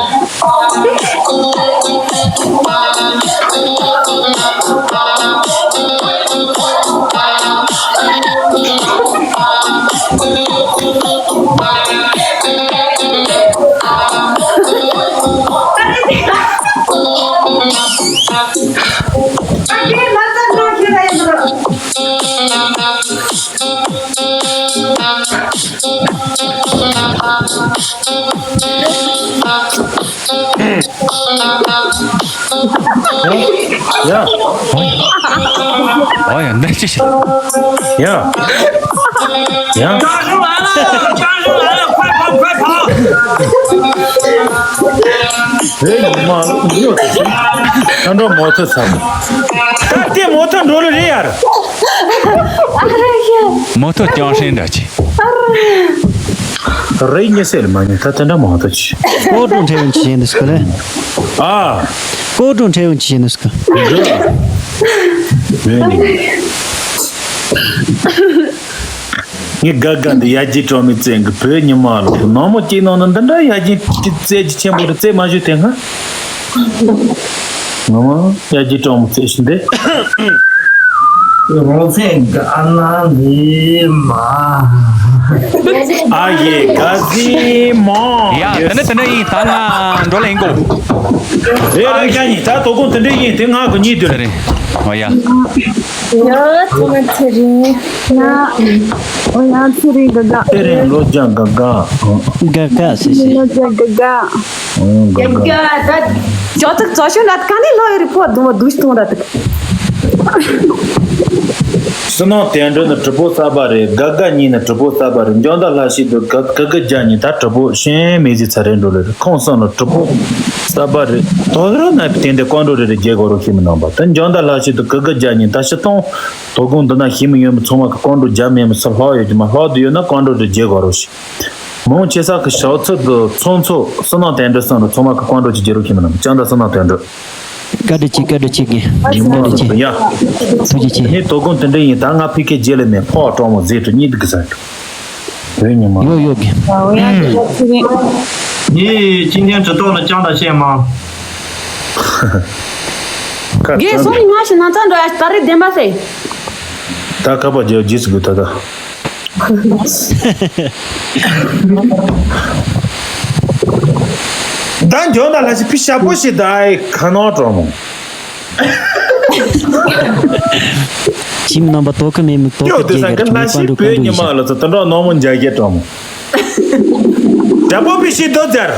ཡ། ཨོ་ཡ་འདི་ཅི་ཞིག་ཡ། ཡ། ཅང་ཧྲུང་ལ་ལ། ཅང་ཧྲུང་ལ་ལ། ཁོས་ཕོ་ཁོས་ཕོ། བོད་ཉི་མ་ལ་ཡོད་དེ། ད་འགྲོ་མོ་ཐོ་ཚར། ད་དེ་མོ་ཐོ་འགྲོ་ལེ་རེད་ཡ། མོ་ཐོ་ཅང་ཧྲེང་འདྲ་ཅི། རེད་ཉེ་སེ་ལ་མ་ཉེ་ད་དེ་འདྲ་མང་དུ་ཆི། 高中才用起现在是可能。 ཨ། 高中才用起现在是可。 ངས་དགའ་དགའ་འདི་ཡ་གྱི་གྲོགས་མི་བཙན་གི་བོད་ཉི་མ་ལ་ནང་མོ་གཅིག་ནང་ན་འདི་འདྲ་ཡ་གྱི་བཙན་གྱི་ཆེན་པོ་རེད་བཙན་མ་ཞུ་དེ་སྔ། ངོ་མ་ཡ་གྱི་གྲོགས་མི་བཙན་ཞིག་འདི། རང་སེམས་དགའ་ན་འདི་མ། ཨ་ཡེ་དགའ་སི་མོ། ཡ་དེ་འདྲ་དེ་འདྲ་ཡིན། ད་ང་འགྲོ་ལ་ཡིན་གོ། རེད་རེད། ཁ་ཉིན་ད་དོ་དགོང་དེ་འདྲ་ཡིན། དེ་ང་གི་གཉིད་དུ་རེད། ཨོ་ཡ། ཡ་ཐོག་མ་ཚེ་རིང་། ཡ། ཨོ་ཡ་ཚེ་རིང་དགའ་དགའ། ཚེ་རིང་ལོ་རྒྱ་དགའ་དགའ། དགའ་དགའ་སི་སི། ལོ་རྒྱ་དགའ་དགའ། ཨོ་དགའ་དགའ། ད་ཅོ་ཐུག་ཙོ་ཤུ་ལ་གང་ནས་ལོ་ཡོད་རེད། ཕོ་དུང་བ་དུས་གཏོང་ར་ཐུག་བསོད་ནམས་དོན་གྲུབ་ནི་གྲུབ་པོ་གསར་པ་རེད། དགའ་དགའ་གཉིས་ནི་གྲུབ་པོ་གསར་པ་རེད། འཇོན་ཐང་ལྷ་ཤི་དུ་ག་ག་ག་རྒྱ་གཉིས་ད་གྲུབ་པོ་ཤན་མེ་ཟི་ཚ་རེད་འགྲོ་ལེ་རེད། ཁོང་གསུམ་ནི་གྲུབ་པོ་གསར་པ་རེད། དོ་རོ་ན་དེ་འདྲ་ཀོང་འགྲོ་རེ་རེ་རྒྱལ་གོ་རོ་ཤི་མི་ནང་པ་ད་འཇོན་ཐང་ལྷ་ཤི་དུ་ག་ག་རྒྱ་གཉིས་ད་ཤི་ཐོང་དོ་དགོང་འདི་ན་ཤི་མི་ཡོད་མི་ཚང་མ་གི་ཀོང་འགྲོ་རྒྱ་མེད་མི་སུ་ལྷག་ཡོད་ཀྱི་མ་ལྷག་དུ་ཡོད་ན་ཀོང་འགྲོ་རེ་རྒྱལ་གོ་རོ་ཤི། མང་ཆེ་ས་གི་ཞའོ་ཚུ་དུ་ཚོང་ཚོ་བསོད་ནམས་དོན་གྲུབ་གསུམ་རུ་ཚང་མ་གི་ཀོང་འགྲོ་གྱི་རྒྱལ་རོ་ཤི་མི་ནང་ཅང་ད་བསོད་ནམས་དོན་གྲུབ། བཀའ་དྲིན་ཆེ། བཀའ་དྲིན་ཆེ་གི། ཡིན་མོ་བཀའ་དྲིན་ཆེ། ཡ། ཐུགས་རྗེ་ཆེ། ངས་དོ་དགོང་དེ་འདྲ་ཡིན། ད་ང་ཕི་ཁེ་རྗེས་ལ་མེད་ཕོག་གྲོགས་མོ་ཟེར་དུ་གཉིད་དུ་གི་ཟེར་དུ། བོད་ཉི་མ། ཡོད་ཡོད་གི། ཡོད་ཡོད་གི། ངས་ཅི་ཉན་དྲི་ཐོག་ལ་ཅང་ད་བཤད་མ། ཁ་རྒན་གཙང་སོང་། ང་ཞིག་ནང་ཚང་འགྲོ་ཡ་ད་རེས་བདེན་པ་ཟེར། ད་ཁ་པ་རྒྱག་རྗེས་སུ་དགོས་ད་ད། ད་འཇོན་ད་ལ་ཞིག་ཕི་ཞབས་པོ་ཞིག་ད་ཨེ་ཁ་ནོ་གྲོགས་མོ། ཁྱིམ་རྣམ་པ་དོ་ཁ་མེད་མི་དོ་ཁ་ཡོད་དེ་རྒྱལ་ས་གི་གི་ལ་ལ་ཞིག་བོད་ཉི་མ་ལ་ཚོ་དོན་གྲོགས་ནོ་མོ་འཇའ་རྒྱལ་གྲོགས་མོ། ཞབས་པོ་ཕི་ཞིག་དོ་ཛར།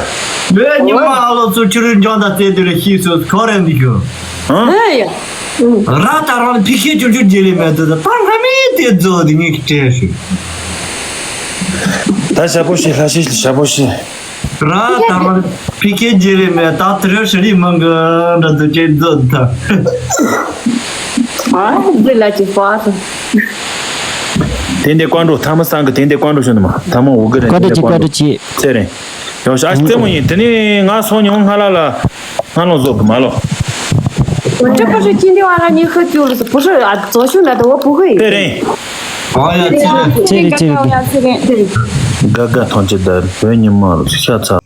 བོད་ཉི་མ་ཨ་ལོ་ཚོ་ཆུ་རུ་འཇོན་ད་ཙེ་དེ་ལ་ཤིས་སོ་ཁོ་རེ་འདི་ཤོ། ཨ་ཡ། ར་ད་རང་ཕི་ཁེ་ཅུར་ཅུར་རྒྱལ་ལེ་མེད་དོ་ད་ད་ར་མེད་དེ་ཛོ་དེ་ངས་ཀྱི་སྤྲད་ཤོ། ད་ཞབས་པོ་ཞིག་ལྷ་ཞིག་ཞབས་པོ་ཞིག་ར་ད་རང་ཕི་ཁེ་རྒྱལ་ལེ་མེད་ད་དེ་རུ་ཧྲི་རི་མང་གི་འདྲ་དུ་ཅེ་ཛོ་ད། ཨ་འདི་ལ་ཅི་ཧྥ་སོང་། དེ་འདྲའི་ཀོང་འགྲོ་ཐ་མ་སང་གི་དེ་འདྲའི་ཀོང་འགྲོ་ཤོད་ནི་མ་ཐ་མ་འུ་གི་རེད། བཀའ་དྲིན་ཆེ། བཀའ་དྲིན་ཆེ། ཚེ་རིང་། ཡོང་ཤག་ཨ་ཅེ་མོ་ཡིན། དེ་ནས་ང་སོང་ཉུང་སྔ་ལ་ལ་སྔ་ལོང་བཟོ་གི་མ་ལོ། 这不是今天晚上你喝酒了，不是啊，早上来的，我不会。 ཚེ་རིང་། ཨ་ཡ་ཚེ་རིང་། ཚེ་རིང་ཚེ་རིང་། དགའ་དགའ་ཐང་ཆེ་ད་བོད་ཉི་མ་ལ་ཤ་ཚ།